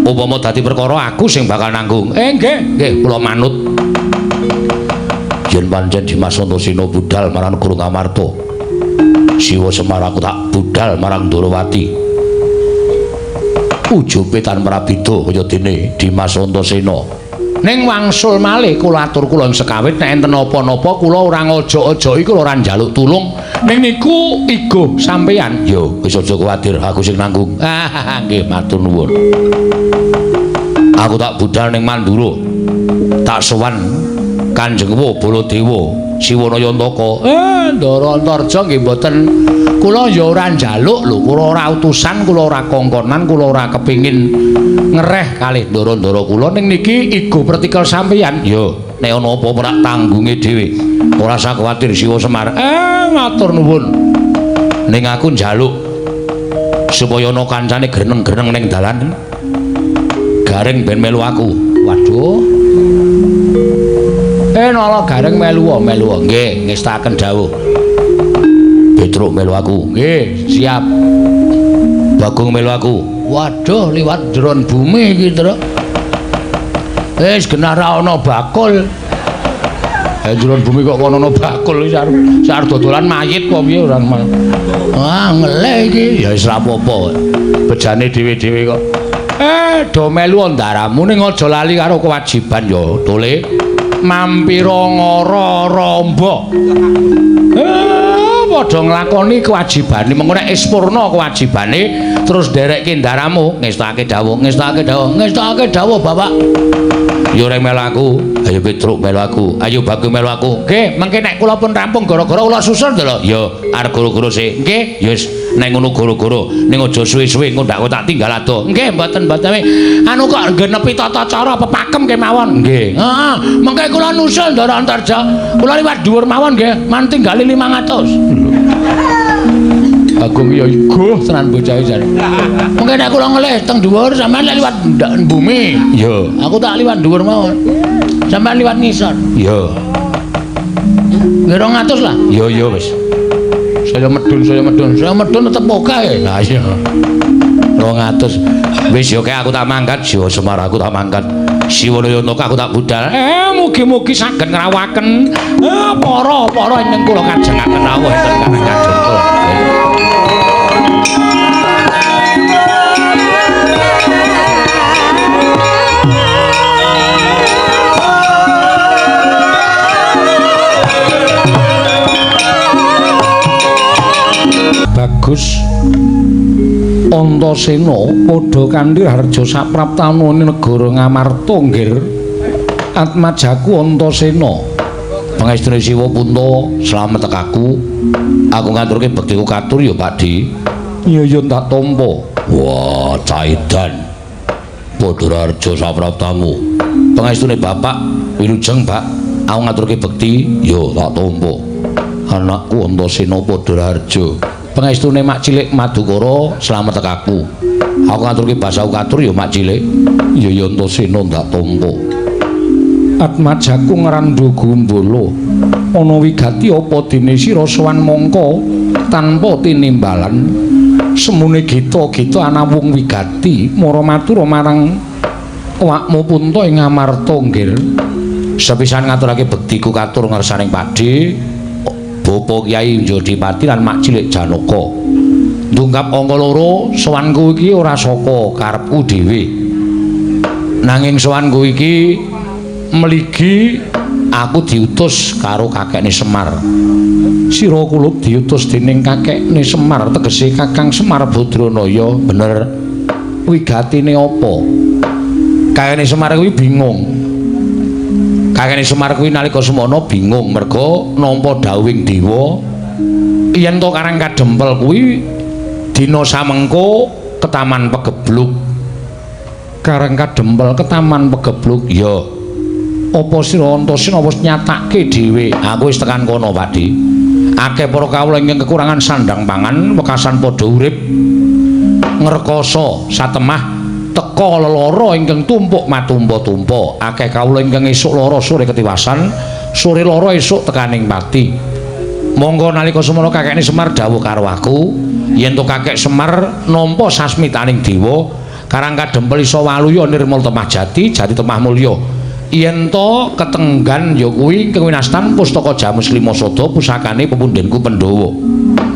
Upama dadi perkara aku sing bakal nanggung. Nggih, nggih, kula manut. Yen pancen Dimas Antasena budal marang negara Ngamarta, Siwa Semar aku tak budal marang Ndorowati. Ujube tan prabida kaya dene Dimas Antasena. Ning wangsul malih kula atur kula sekawit nek enten napa-napa kula ora ngojok-ojoki, kula ora njaluk tulung. Ning niku igo sampeyan. Yo wis aja kuwatir, aku sing nanggung. Nggih, matur nuwun. Aku tak budal ning Mandura. Tak sowan Kanjeng Baladewa Siwana Yantaka. Ndara Antarja nggih mboten, kula ya ora njaluk lho, kula ora utusan, kula ora kongkonan, kula ora kepingin ngereh kalih ndara-ndara kula. Ning niki igo pertikel sampeyan. Yo, nek ana apa-apa tak tanggunge dhewe. Ora usah kuwatir Siwa Semar. Matur nuwun. Ning aku njaluk supaya ana kancane greneng-greneng ning dalan. Gareng ben melu aku. Waduh. Nala Gareng melu melu. Nggih, ngestakaken dawuh. Petruk melu aku. Nggih, siap. Bagong melu aku. Waduh, liwat dron bumi iki, Truk. Wis genah ra ana bakul. Dron bumi kok kono ana bakul iki arep dodolan mayit apa piye ora. Wah, ngelih iki. Ya wis ra apa-apa. Bejane dhewe-dhewe kok. Do melu ndaramu ning aja lali karo kewajiban ya, Tole. Mampira ngara ramba. padha nglakoni kewajibane. Mengko nek wis purna kewajibane terus nderekke ndaramu, ngestake dawuh, ngestake dawuh, ngestake dawuh Bapak. Yo reng melu aku, ayo Petruk melu aku, ayo Bagong melu aku. Nggih, mengke nek kula pun rampung gara-gara kula susul lho. Ya, arep goro-goro sik. Nggih, ya wis nek ngono goro-goro, ning aja suwe-suwe engko ndak tak tinggal adoh. Nggih, mboten-mboten. Anu kok genepi tata cara pepakem kemawon. Nggih. Heeh, mengke kula nusul Ndara Antarja. Kula liwat dhuwur mawon nggih, man tinggali 500. Agung ya iguh tenan bocah jan. Mengke nek kula ngelih teng dhuwur sampean lek liwat ndak bumi. Iya. Aku tak liwat dhuwur mawon. Sampean liwat ngisor. Iya. Nggih 200 lah. Iya iya wis. Saya medun, saya medun, saya medun tetep oke. Lah iya. 200. Wis yo aku tak mangkat, Siwa Semar aku tak mangkat. Siwanayana aku tak budal. Mugi-mugi saged ngrawaken para-para ingkang kula kajengaken rawuh enten Karang Kadempel. Bagus Antasena padha kanthi harja sapraptanane negara Ngamarta nggir Atmajaku Antasena. Pangestune Siwa Punta slamet tekaku. Aku ngaturke bektiku katur ya Pakdi. Iya ya tak tampa. Wah, caidan. Padha harja sapraptamu. Pangestune Bapak wilujeng Pak. Aku ngaturke bekti ya tak tampa. Anakku Antasena padha harja. Pangestune Mak Cilik Madukara slamet tekaku. Aku ngaturke basaku katur ya Mak Cilik. Ya ya Antasena ndak tampa. Atmajaku ngrandha gumbala. Ana wigati apa dene sira sowan mangka tanpa tinimbalan. Semune gita-gita anawung wigati mara matur marang awakmu Punta ing Ngamarta nggir. Sepisan ngaturake bektiku katur ngersaning Pakde Bapak Kyai Jodipati lan Mak Cilik Janaka. Ndungkap angka loro, sowanku iki ora saka karepku dhewe. Nanging sowanku iki mligi aku diutus karo kakekne Semar. Sira kulup diutus dening kakekne Semar, tegese Kakang Semar Badranaya. Bener. Wigatine apa? Kakekne Semar kuwi bingung. Kakekne Semar kuwi nalika semono bingung merga nampa dawuhing dewa yen to Karang Kadempel kuwi dina samengko ketaman pegebluk. Karang Kadempel ketaman pegebluk ya. Apa sira Antasena wis nyatake dhewe? Aku wis tekan kono, Pakdi. Akeh para kawula ingkang kekurangan sandang pangan, wekasan padha urip ngrekoso satemah teka lelara ingkang tumpuk matumpa-tumpa. Akeh kawula ingkang esuk lara sore ketiwasan, sore lara esuk tekaning pati. Monggo nalika semono kakekne Semar dawuh karo aku, yen to kakek Semar nampa sasmitaning dewa, Karang Kadempel iso waluya nirmal temah jati, jati temah mulya. Yen to ketenggan ya kuwi kewinastan pustaka Jamus Lima Sada pusakane pepundhenku Pandhawa.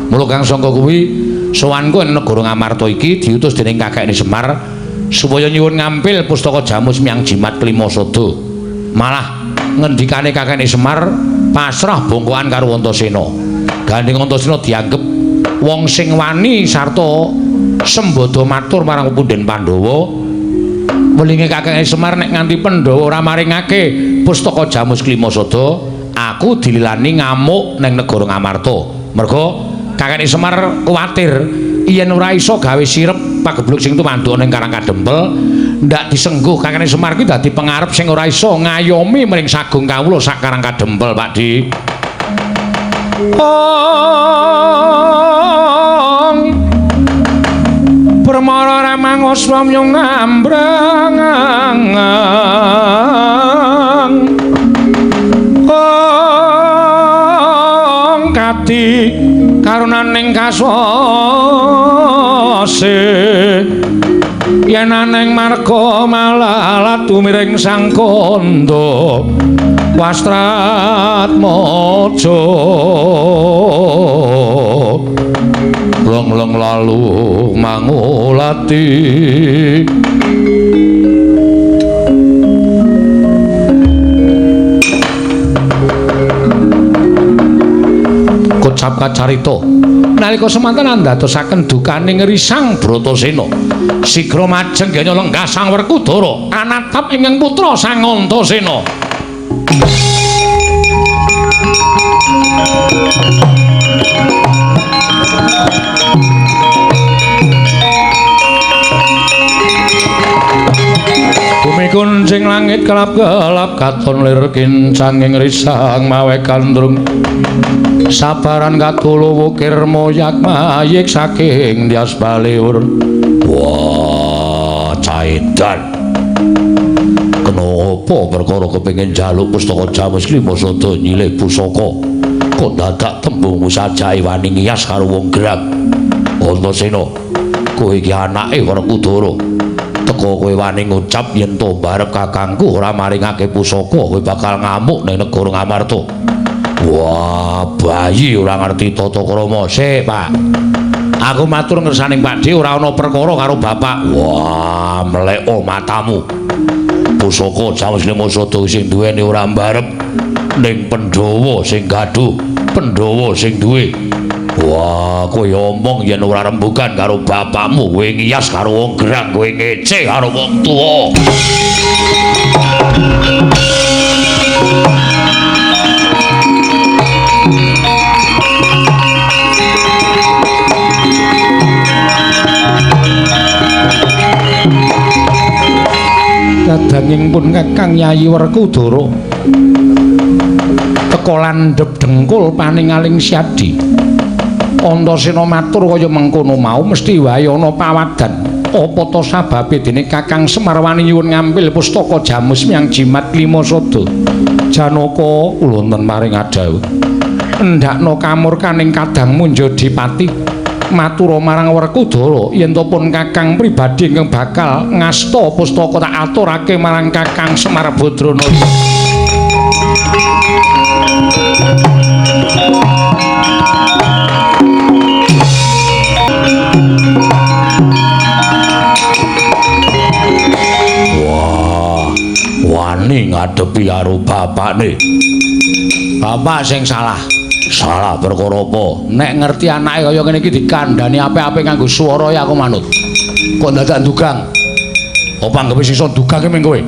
Mula kang sangka kuwi sowanku ing negara Ngamarta iki diutus dening kakekne Semar supaya nyuwun ngampil pustaka Jamus miyang jimat kelima sada. Malah ngendikane kakekne Semar pasrah bongkoan karo Antasena. Gandeng Antasena dianggep wong sing wani sarta sembada matur marang pepundhen Pandhawa. Welinge kakekne Semar nek nganti Pandhawa ora maringake pustaka Jamus Klima Sada, aku dililani ngamuk ning negara Ngamarta. Merga kakekne Semar kuwatir yen ora iso gawe sirep pagebluk sing tumanduk ning Karang Kadempel, ndak disengguh kakekne Semar kuwi dadi pengarep sing ora iso ngayomi mring sagung kawula sak Karang Kadempel, Pak Di. Ong Permara ramangoswa myung ngambrang ong kati karunaning kaswase yen aneng marga malalat tumiring sang kandha wastratmaja long-long lalu mangulati. Kocap bab kacarita. Nalika semanten andadosaken dukaning Risang Bratasena. Sigra majeng genya lenggah Sang Werkudara anatap ingkang putra Sang Antasena. Bumi kuncing langit kelap-kelap katon lir kincanging risang mawe gandrung. Sabaran katulu wukir moyak mayik saking Dias Baliur. Wah, caidan. Kenapa perkara kepengin njaluk pustaka Jamus Klima Sada nyilih pusaka? Kok dadak tembung sajake wani ngiyas karo wong gerang. Antasena, kowe iki anake Werkudara. Teka kowe wani ngucap yen to barep kakangku ora maringake pusaka, kowe bakal ngamuk ning negara Ngamarta. Wah, bayi ora ngerti tata krama. Sik, Pak. Aku matur ngersaning Pakdhe ora ana perkara karo bapak. Wah, mleko matamu. Pusaka Jamus Klima Sada sing duweni ora mbarep ning Pandhawa sing gaduh, Pandhawa sing duwe. Wah, kowe omong yen ora rembugan karo bapakmu, kowe ngiyas karo wong gerang, kowe ngece karo wong tuwa. Kadanging pun Kakang Yayi Werkudara teka landhep dengkul paningaling Syadi. Antasena matur kaya mengkono mau mesti wae ana pawadan. Apa ta sababe dene Kakang Semar wani nyuwun ngampil pustaka Jamus Miang Jimat Klima Sada? Janaka kula wonten maring adhawuh. Endhakna kamurkaning kadang Munjadipati. Matura marang Werkudara yen to pun Kakang pribadi ingkang bakal ngasta pustaka tak aturake marang Kakang Semar Badranaya. Wah, wani ngadepi karo bapakne. Bapak sing salah. Salah perkara apa? Nek ngerti anake kaya ngene iki dikandhani apik-apik nganggo swara ya aku manut. Kok dadak ndugang? Apa anggepe sisa ndugang ki ming kowe?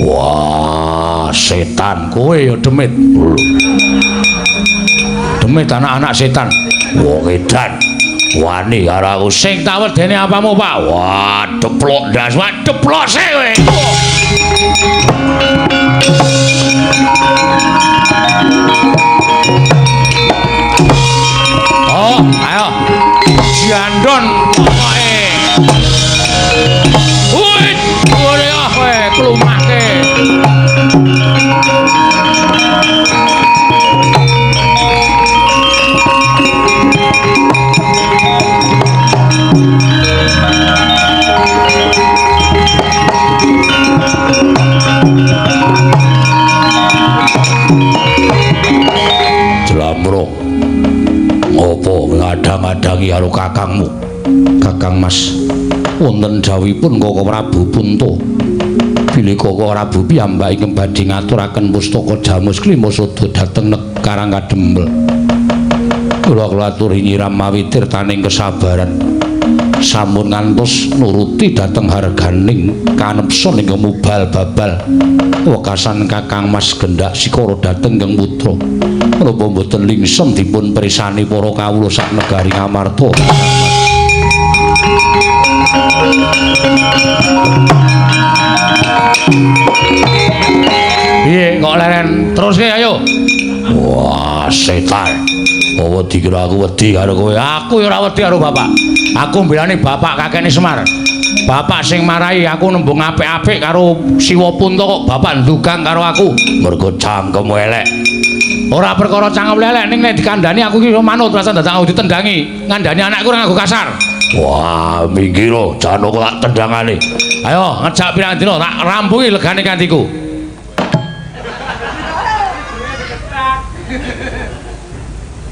Wah, setan kowe ya demit. Demit anak-anak setan. Wong edan. Wani karo aku sing tak wedeni apamu, Pak? Wah, deplok ndas, wah deplok sik kowe. Oh, ayo. Jandon pokoke. Wih, ore ah kowe klumake. Jlambrok. Ngopo ngadang-adangi karo kakangmu? Kakang Mas, wonten dawuhipun Koko Prabu Punta. Bilih Koko Prabu piyambak ingkang badhe ngaturaken pustaka Jamus Klima Sada dhateng Karang Kadempel. Kula aturi nyiram mawi tirtaning kesabaran. Sampun ngantos nuruti dhateng harganing kanepson ingkang mubal babal. Wekasan Kakang Mas gendak sikara dhateng ingkang putra. Menapa mboten lingsem dipun pirsani para kawula sak negari Ngamarta? Piye kok leren teruske ayo. Wah, setan. Apa dikira aku wedi karo kowe? Aku ya ora wedi karo bapak. Aku mbelani bapak kakene Semar. Bapak sing marahi aku nembung apik-apik karo Siwa Punta kok bapak ndugang karo aku. Mergo cangkemmu elek. Ora perkara cangkem elek ning nek dikandhani aku iki manut rasa dadak aku ditendangi. Ngandhani anakku ora nganggo kasar. Wah, minggir Janaka tak tendangane. Ayo ngejak pirang dina tak rampungi legane kantiku.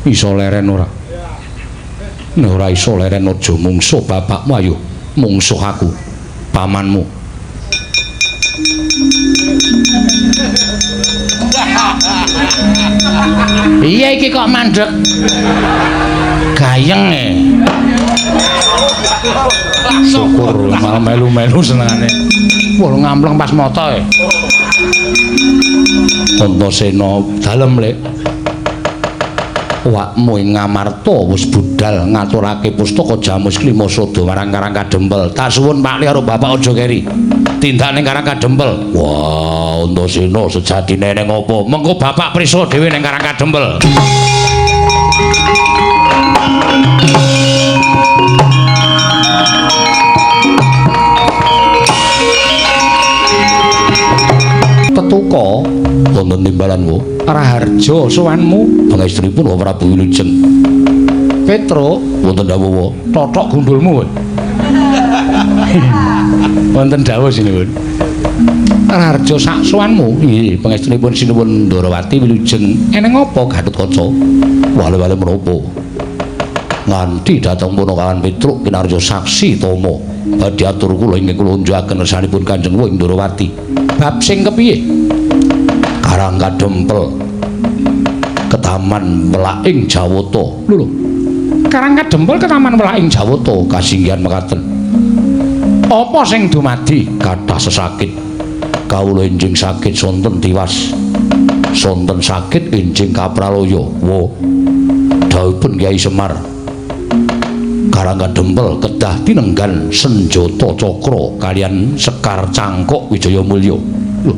Iso leren ora? Nek ora iso leren aja mungsuh bapakmu, ayo mungsuh aku, pamanmu. Iya iki kok mandek gayeng e. Syukur malah melu-melu senengane. Wah ngampleng pas moto e. Antasena dalem lek. Awakmu ing Ngamarta wis budal ngaturake pustaka Jamus Klima Sada marang Karang Kadempel. Tak suwun Pak Li karo Bapak aja keri. Tindak ning Karang Kadempel. Wah, Antasena sejatine ning apa? Mengko Bapak prisa dhewe ning Karang Kadempel. Tetuka wonten timbalan wo Raharja sowanmu pangestunipun Wa Prabu Wilujeng. Petruk wonten dawuh wa totok gundulmu kowe. Wonten dawuh sinuwun. Raharja sak sowanmu nggih pangestunipun Sinuwun Ndorowati Wilujeng. Eneng apa Gatotkaca? Wale-wale menapa? Nganti dhateng punakawan Petruk kinarya saksi tama badhe atur kula ingkang kula unjukaken kersanipun Kanjeng Wa ing Ndorowati. Bab sing kepiye? Karang Kadempel ketaman welaking Jawata. Lho lho. Karang Kadempel ketaman welaking Jawata kasinggihan mekaten. Apa sing dumadi? Kathah sesakit. Kawula enjing sakit sonten tiwas. Sonten sakit enjing kapralaya. Wa. Dawuhipun Kyai Semar. Karang Kadempel kedah tinenggan senjata cakra kalian sekar cangkok Wijaya Mulya. Lho.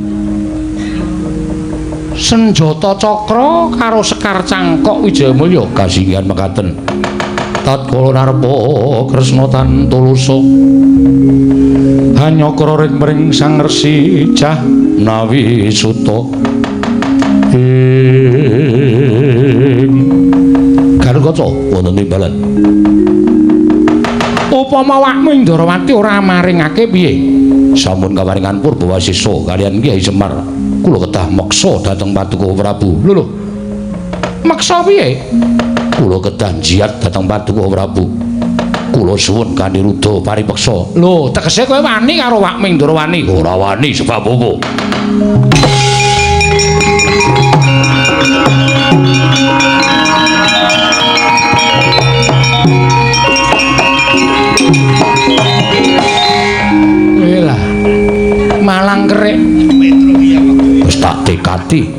Senjata cakra karo sekar cangkok Wijaya Mulya kasinggihan mekaten. Tatkala narpa Kresna tan tulusa hanyakra ring mring Sang Resi Jahnawi Suta. Ing Garukaca wonten timbalan. Upama awakmu ing Ndorowati ora maringake piye? Sampun kaparingan purba wasisa kalian Kyai Semar. Kula kedah meksa dhateng Paduka Prabu. Lho lho. Meksa piye? Kula kedah jiat dhateng Paduka Prabu. Kula suwun kanthi ruda paripeksa. Lho, tegese kowe wani karo awakmu ing Ndorowani? Ora wani sebab apa? Malang kerik wis tak tekati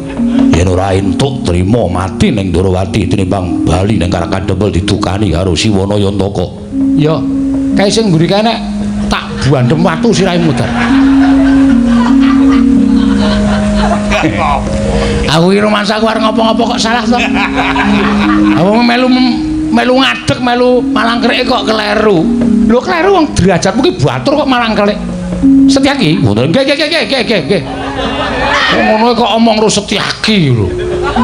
yen ora entuk trima mati ning Ndorowati tinimbang bali ning Karang Kadempel didukani karo Siwana Yantaka. Ya kae sing mburi kae nek tak buandhem watu sirahe muter. Aku iki rumangsaku arep ngopo-ngopo kok salah to. Aku melu melu ngadeg melu malang kerik kok kleru. Lho kleru wong derajatmu ki batur kok malang kerik. Setyaki? Ngoten. Nggih nggih nggih nggih nggih. Ngono kok omong ro Setyaki lho.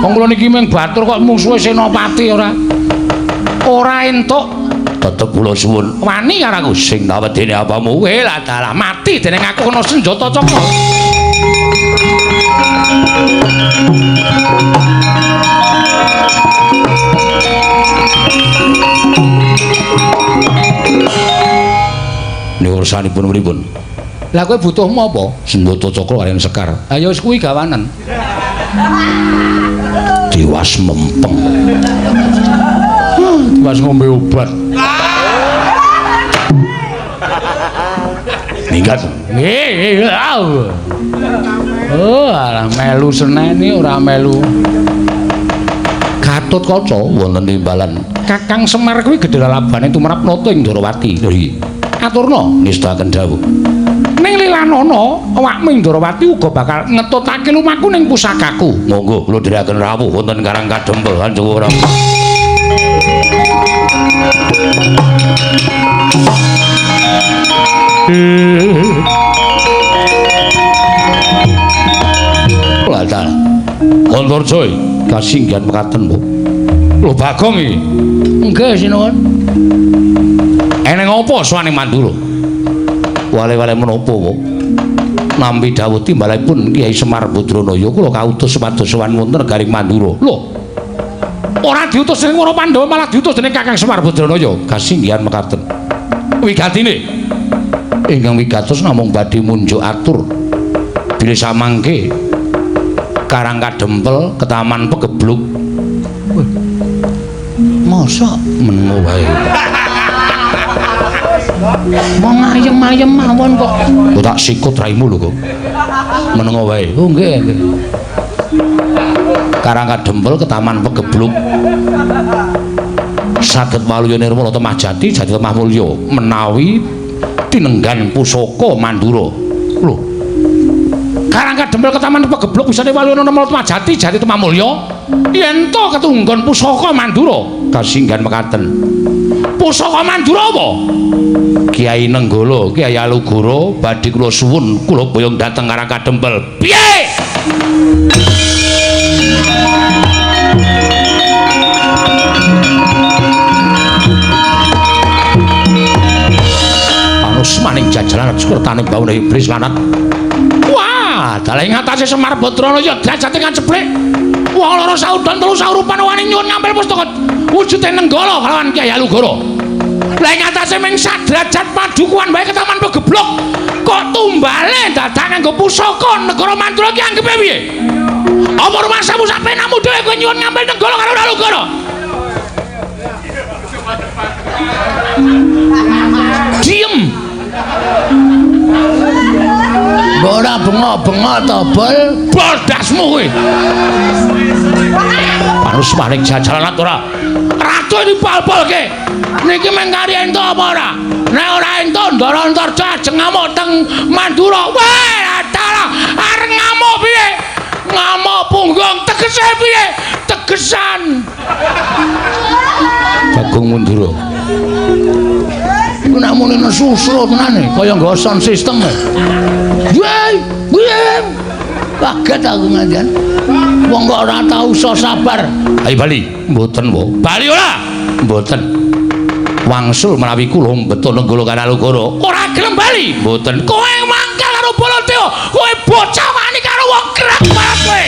Wong kula niki mung batur kok mungsuhe Senopati ora. Ora entuk tetep kula suwun wani karo aku sing tawedene apamu. Lah dalah mati dening aku kena senjata cakra. Niku ursanipun pripun? Lah kowe butuhmu apa? Senjata cakra kaliyan sekar. Ha ya wis kuwi gawanen. Tiwas mempeng. Tiwas ngombe obat. Minggat. Nggih. Oh, alah melu seneni ora melu. Gatotkaca wonten timbalan. Kakang Semar kuwi gedhe lalabane tumrap nata ing Ndorowati. Lho iki. Aturna nistakaken dawuh. Ning lilanana awakmu ing Ndorowati uga bakal ngetutake lumaku ning pusakaku. Monggo kula dherekaken rawuh wonten Karang Kadempel Kanjeng Prabu. Lah ta. Antarja kasinggihan mekaten, Bu. Lho Bagong iki. Nggih, sinuwun. Eneng apa sowane Mandura? Wale-wale menapa, Bu? Nampi dawuh timbalanipun Kyai Semar Badranaya kula kautus supados sowan wonten negaring Mandura. Lho. Ora diutus dening para Pandhawa malah diutus dening Kakang Semar Badranaya. Kasinggihan mekaten. Wigatine ingkang wigatos namung badhe munjuk atur bilih samangke Karang Kadempel ketaman Pegebluk. Mosok menengo wae. Wong ayem-ayem mawon kok. Kok tak sikut raimu lho kok. Menengo wae. Oh nggih, nggih. Karang Kadempel ketaman Pegebluk. Saged waluya nirmala temah jati jati temah mulya menawi tinenggan pusaka Mandura. Lho. Karang Kadempel ketaman Pegebluk bisane waluya nirmala temah jati jati temah mulya yen to ketunggon pusaka Mandura. Kasinggan mekaten. Pusaka Mandura apa? Kiai Nenggala, Kiai Alugoro badhe kula suwun kula boyong dhateng Karang Kadempel. Piye? Maning jajalan sekertane baune iblis lanat. Wah, dalah ing atase Semar Badrana ya derajate kaceblek. Wong loro saudon telu saurupan wani nyuwun ngampil pustaka wujude Nenggala kalawan Kyai Alugoro. Lah ing atase ming sadrajat padukuhan wae ketaman Pegeblok. Kok tumbale dadak nganggo pusaka negara Mandura ki anggepe piye? Apa rumangsamu sapenamu dhewe kowe nyuwun ngampil Nenggala karo Alugoro? Diem. Mbok ora bengok-bengok to, Bol? Bol dasmu kowe. Panus maring jajalan ora. Ratu dipol-polke. Niki mung kari entuk apa ora? Nek ora entuk Ndara Antarja ajeng ngamuk teng Mandura. Wah, dalah arep ngamuk piye? Ngamuk punggung tegese piye? Tegesan. Bagong Mandura. Iku nek muni nesu-su tenane kaya nggo sound system. Weh, weh. Kaget aku ngantian. Wong kok ora tau iso sabar. Ayo bali. Mboten, wo. Bali ora? Mboten. Wangsul menawi kula mbeto Nenggala karo Alugoro. Ora gelem bali. Mboten. Kowe mangkal karo Baladewa. Kowe bocah wani karo wong kerak banget kowe.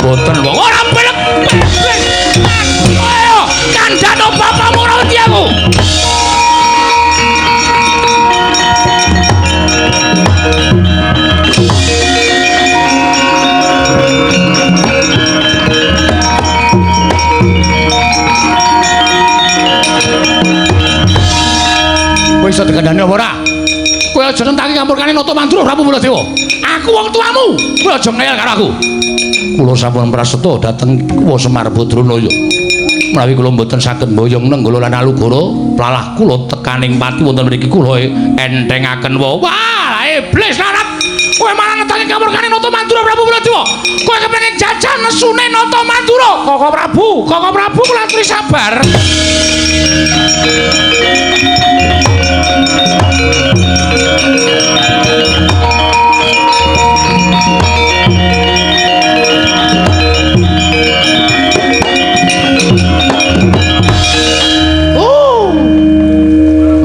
Mboten wong ora belek. Ayo kandhano bapakmu ora wedi aku. Kowe iso dikandhani apa ora? Kowe aja nentang kamurkane Nata Mandura Prabu Baladewa. Aku wong tuamu. Kowe aja ngeyel karo aku. Kula sampun prasetya dhateng Kuwa Semar Badranaya. Menawi kula mboten saged mboyong Nenggala lan Alugoro, plalah kula tekaning pati wonten mriki kula entengaken wae. Wah, iblis larat. Kowe malah ngetangi kamurkane Nata Mandura Prabu Baladewa. Kowe kepengin jajan nesune Nata Mandura. Koko Prabu, Koko Prabu kula aturi sabar.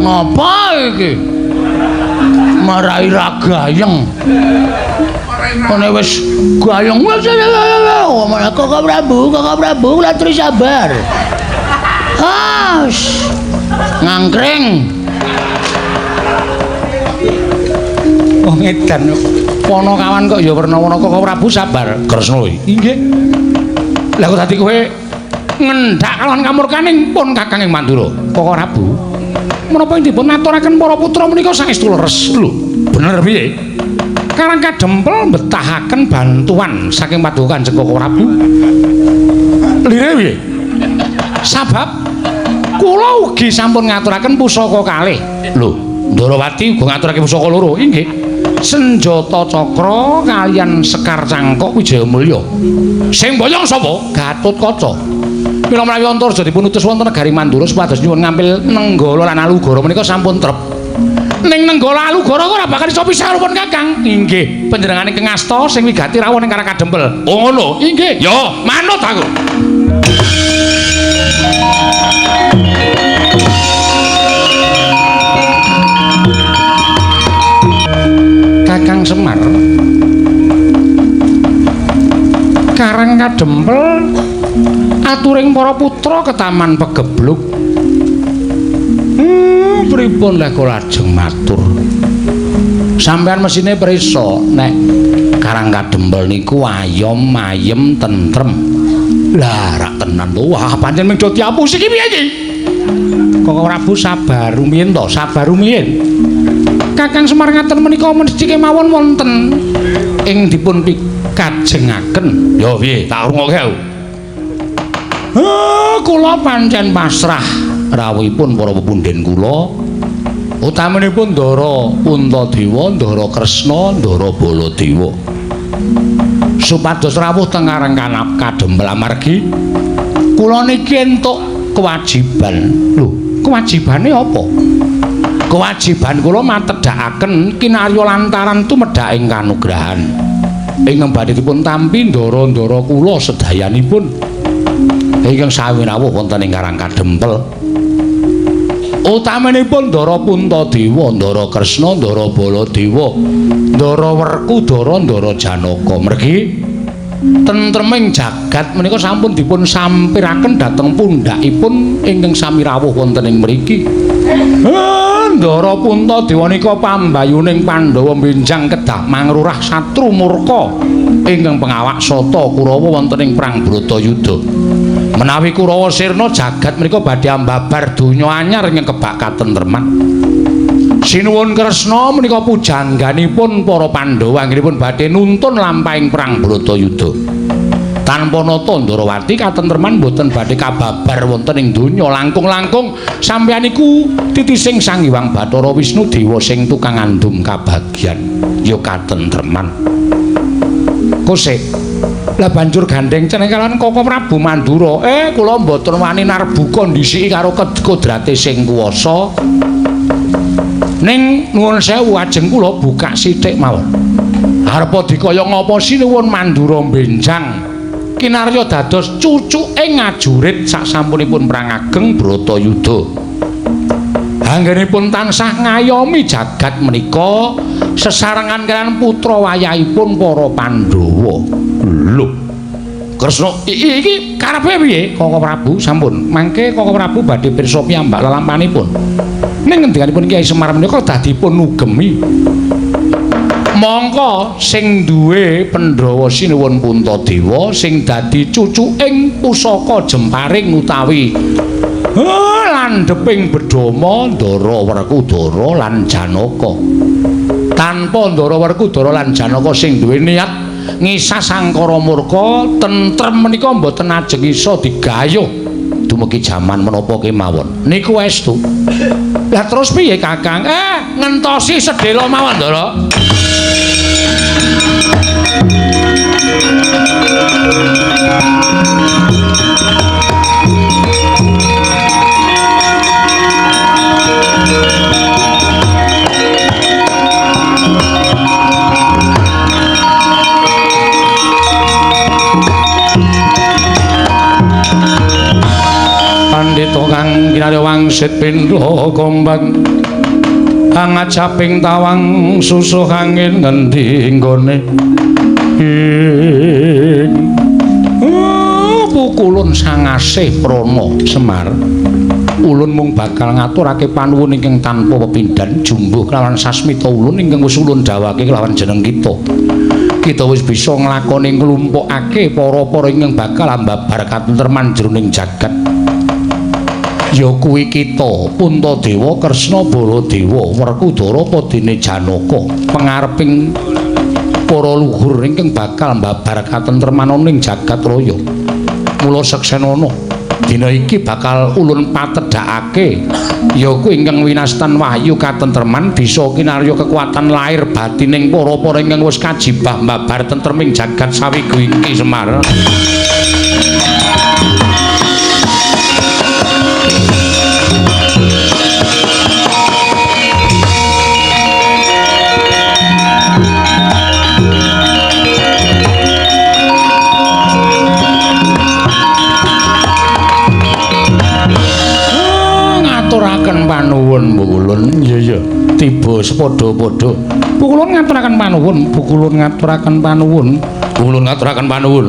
Ngapa iki? Marai ra gayeng. Kene wis gayeng wis Koko Prabu, Koko Prabu kula aturi sabar. Ah, ngangkring. Wong edan. Ponokawan kok ya werna-werna Koko Prabu sabar. Kresna inggih. Lah kok dadi kowe ngendhak kalawan kamurkaning pun Kakang ing Mandura. Koko Prabu. Menapa ing dipun aturaken para putra menika saestu leres. Lho, bener piye? Karang Kadempel mbetahaken bantuan saking Paduka Kanjeng Koko Prabu. Lire piye? Sabab kula ugi sampun ngaturaken pusaka kalih. Lho, Ndarawati uga ngaturake pusaka loro. Inggih. Senjata cakra kaliyan Sekar Cangkok Wijayamulya. Sing boyong sapa? Gatotkaca. Mila menawi Antarja dipun utus wonten negari Mandura supados nyuwun ngampil Nenggala lan Alugoro menika sampun trep. Ning Nenggala Alugoro ora bakal iso pisah karo pun Kakang. Inggih, panjenengane ingkang asta sing wigati rawuh ning Karang Kadempel. Oh ngono. Inggih. Ya, manut aku. Kakang Semar. Karang Kadempel aturing para putra ke Taman Pegebluk. Pripun lek kula lajeng matur? Sampeyan mesine prisa nek Karang Kadempel niku ayom ayem tentrem. Lah rak tenan to. Wah, pancen mung do diapusi iki piye iki? Koko Prabu sabar rumiyin to, sabar rumiyin. Kakang Semar ngaten menika mesti kemawon wonten ing dipun pikajengaken. Ya piye, tak rungokke aku. Kula pancen pasrah rawuhipun para pepundhen kula. Utaminipun Ndara Puntadewa, Ndara Kresna, Ndara Baladewa. Supados rawuh teng Karang Kadempel amargi kula niki entuk kewajiban. Lho, kewajibane apa? Kewajiban kula matedhakaken kinarya lantaran tumedhaking kanugrahan ingkang badhe dipun tampi ndara-ndara kula sedayanipun ingkang sami rawuh wonten ing Karang Kadempel. Utaminipun Ndara Puntadewa, Ndara Kresna, Ndara Baladewa, Ndara Werkudara, Ndara Janaka. Mergi tentreming jagat menika sampun dipun sampiraken dhateng pundhakipun ingkang sami rawuh wonten ing mriki. Ndara Puntadewa nika pambayuning Pandhawa benjang kedah mangrurah satru murka ingkang pengawak Sata Kurawa wonten ing perang Bratayuda. Menawi Kurawa sirna jagat menika badhe ambabar donya anyar ingkang kebak katentreman. Sinuwun Kresna menika pujangganipun para Pandhawa anggenipun badhe nuntun lampahing perang Bratayuda. Tanpa nata Ndarawati katentreman boten badhe kababar wonten ing donya. Langkung-langkung sampeyan iku titising Sang Hyang Bathara Wisnu Dewa sing tukang ngandum kabagyan ya katentreman. Kosek lah banjur gandeng ceneng kalawan Koko Prabu Mandura. Kula mboten wani narbuka ndhisiki karo kodrate sing kuwasa. Ning nuwun sewu ajeng kula buka sithik mawon. Arepa dikaya ngapa sinuwun Mandura benjang kinarya dados cucuke ngajurit sasampunipun perang ageng Bratayuda. Anggenipun tansah ngayomi jagat menika sesarengan kaliyan putra wayahipun para Pandhawa. Lho, Kresna iki karepe piye? Koko Prabu sampun. Mangke Koko Prabu badhe pirsa piyambak lelampanipun. Ning ngendikanipun Kyai Semar menika dadipun nugemi. Mongko sing duwe Pandhawa sinuwun Puntadewa sing dadi cucuking pusaka jemparing utawi landheping bedhama Ndara Werkudara lan Janaka. Tanpa Ndara Werkudara lan Janaka sing duwe niat ngisas angkara murka tentrem menika mboten ajeng iso digayuh dumugi jaman menapa kemawon. Niku estu. Lah terus piye Kakang? Ngentosi sedhela mawon Ndara. Pandhita kang kinarya wangsit pindha gombang angajaping tawang susuh angin ngendi nggone ing pukulun sangasih prana Semar. Ulun mung bakal ngaturake panuwun ingkang tanpa pepindhan jumbuh kelawan sasmita ulun ingkang wis ulun dawake kelawan jeneng kita. Kita wis bisa nglakoni nglumpukake para-para ingkang bakal ambabar katentreman jroning jagat. Ya kuwi kita Puntadewa, Kresna, Baladewa, Werkudara padene Janaka, pangareping para luhur ingkang bakal mbabar katentreman ing jagat raya. Mula seksenana dina iki bakal ulun patedhakake ya kuwi ingkang winastan wahyu katentreman bisa kinarya kekuatan lahir batining para-para ingkang wis kajibah mbabar tentreming jagat sawigu iki Semar. Ngaturaken panuwun ulun. Panuwun. Iya iya. Tiba sepadha-padha. Pukulun ngaturaken panuwun, pukulun ngaturaken panuwun, pukulun ngaturaken panuwun.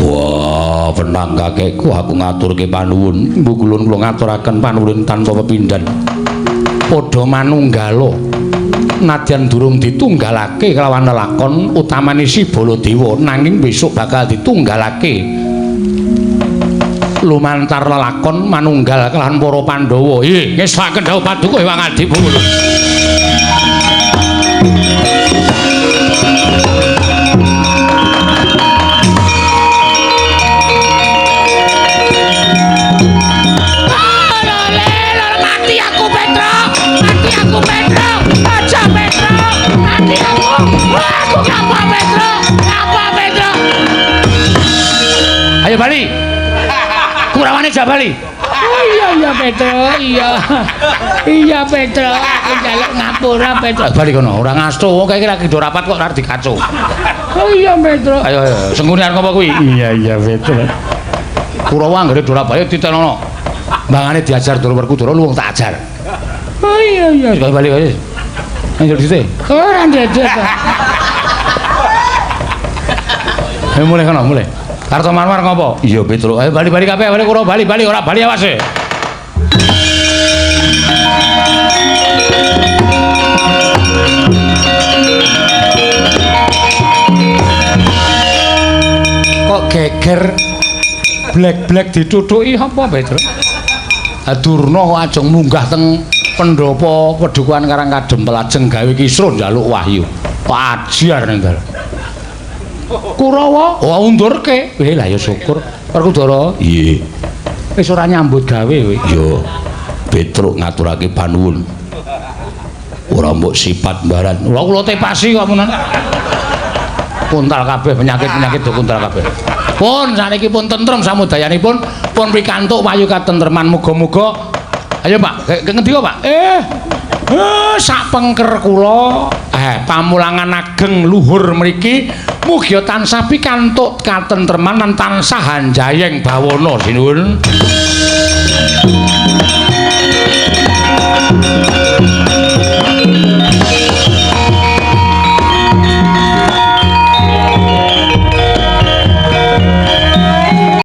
Wah, penang kakekku aku ngaturke panuwun. Pukulun kula ngaturaken panuwun tanpa pepindhan. Padha manunggala. Nadyan durung ditunggalake kelawan lelakon utamane si Baladewa, nanging besok bakal ditunggalake lumantar lelakon manunggal kelawan para Pandhawa. Nggih, ngestokaken dawuh paduka Hyang Adi Pukulun. Mati aku Petro, mati aku Petro, aja Petro, mati aku. Aku ngapa Petro, ngapa Petro? Ayo bali. Kurawane jak bali. Oh iya iya Petro, iya. Iya Petro, aku njaluk ngapura Petro. Bali kono, ora ngasto wong kae iki lagi do rapat kok ora dikaco. Oh iya Petro. Ayo ayo, senggune arep ngopo kuwi? Iya iya Petro. Kurawa anggere do rapat titenono. Mbangane diajar Ndara Werkudara luwung tak ajar. Oh iya iya. Wis bali wis. Ayo dite. Ora ndedek. Ayo mulih kono, mulih. Kartomarmar ngopo? Iya Petro. Ayo bali-bali kabeh, bali Kurawa bali-bali ora bali awas e. Kok geger blek-blek ditutuki apa Petro? Durna kok ajeng munggah teng pendopo Pedukuhan Karangkadempel lajeng gawe kisruh njaluk wahyu. Kok ajar ning dalan. Kurawa, oh undurke. Weh lah ya syukur. Werkudara, iya. Wis ora nyambut gawe kowe. Iya. Petruk ngaturake panuwun. Ora mbok sifat mbaran. Ora kula tepasi kok menan. Kuntal kabeh penyakit-penyakit do kuntal kabeh. Pun saniki pun tentrem samudayanipun, pun pikantuk wahyu katentreman muga-muga. Ayo Pak, ke ngendi kok Pak? Sak pengker kula, pamulangan ageng luhur mriki mugi tansah pikantuk katentreman lan tansah hanjayeng bawana sinuwun.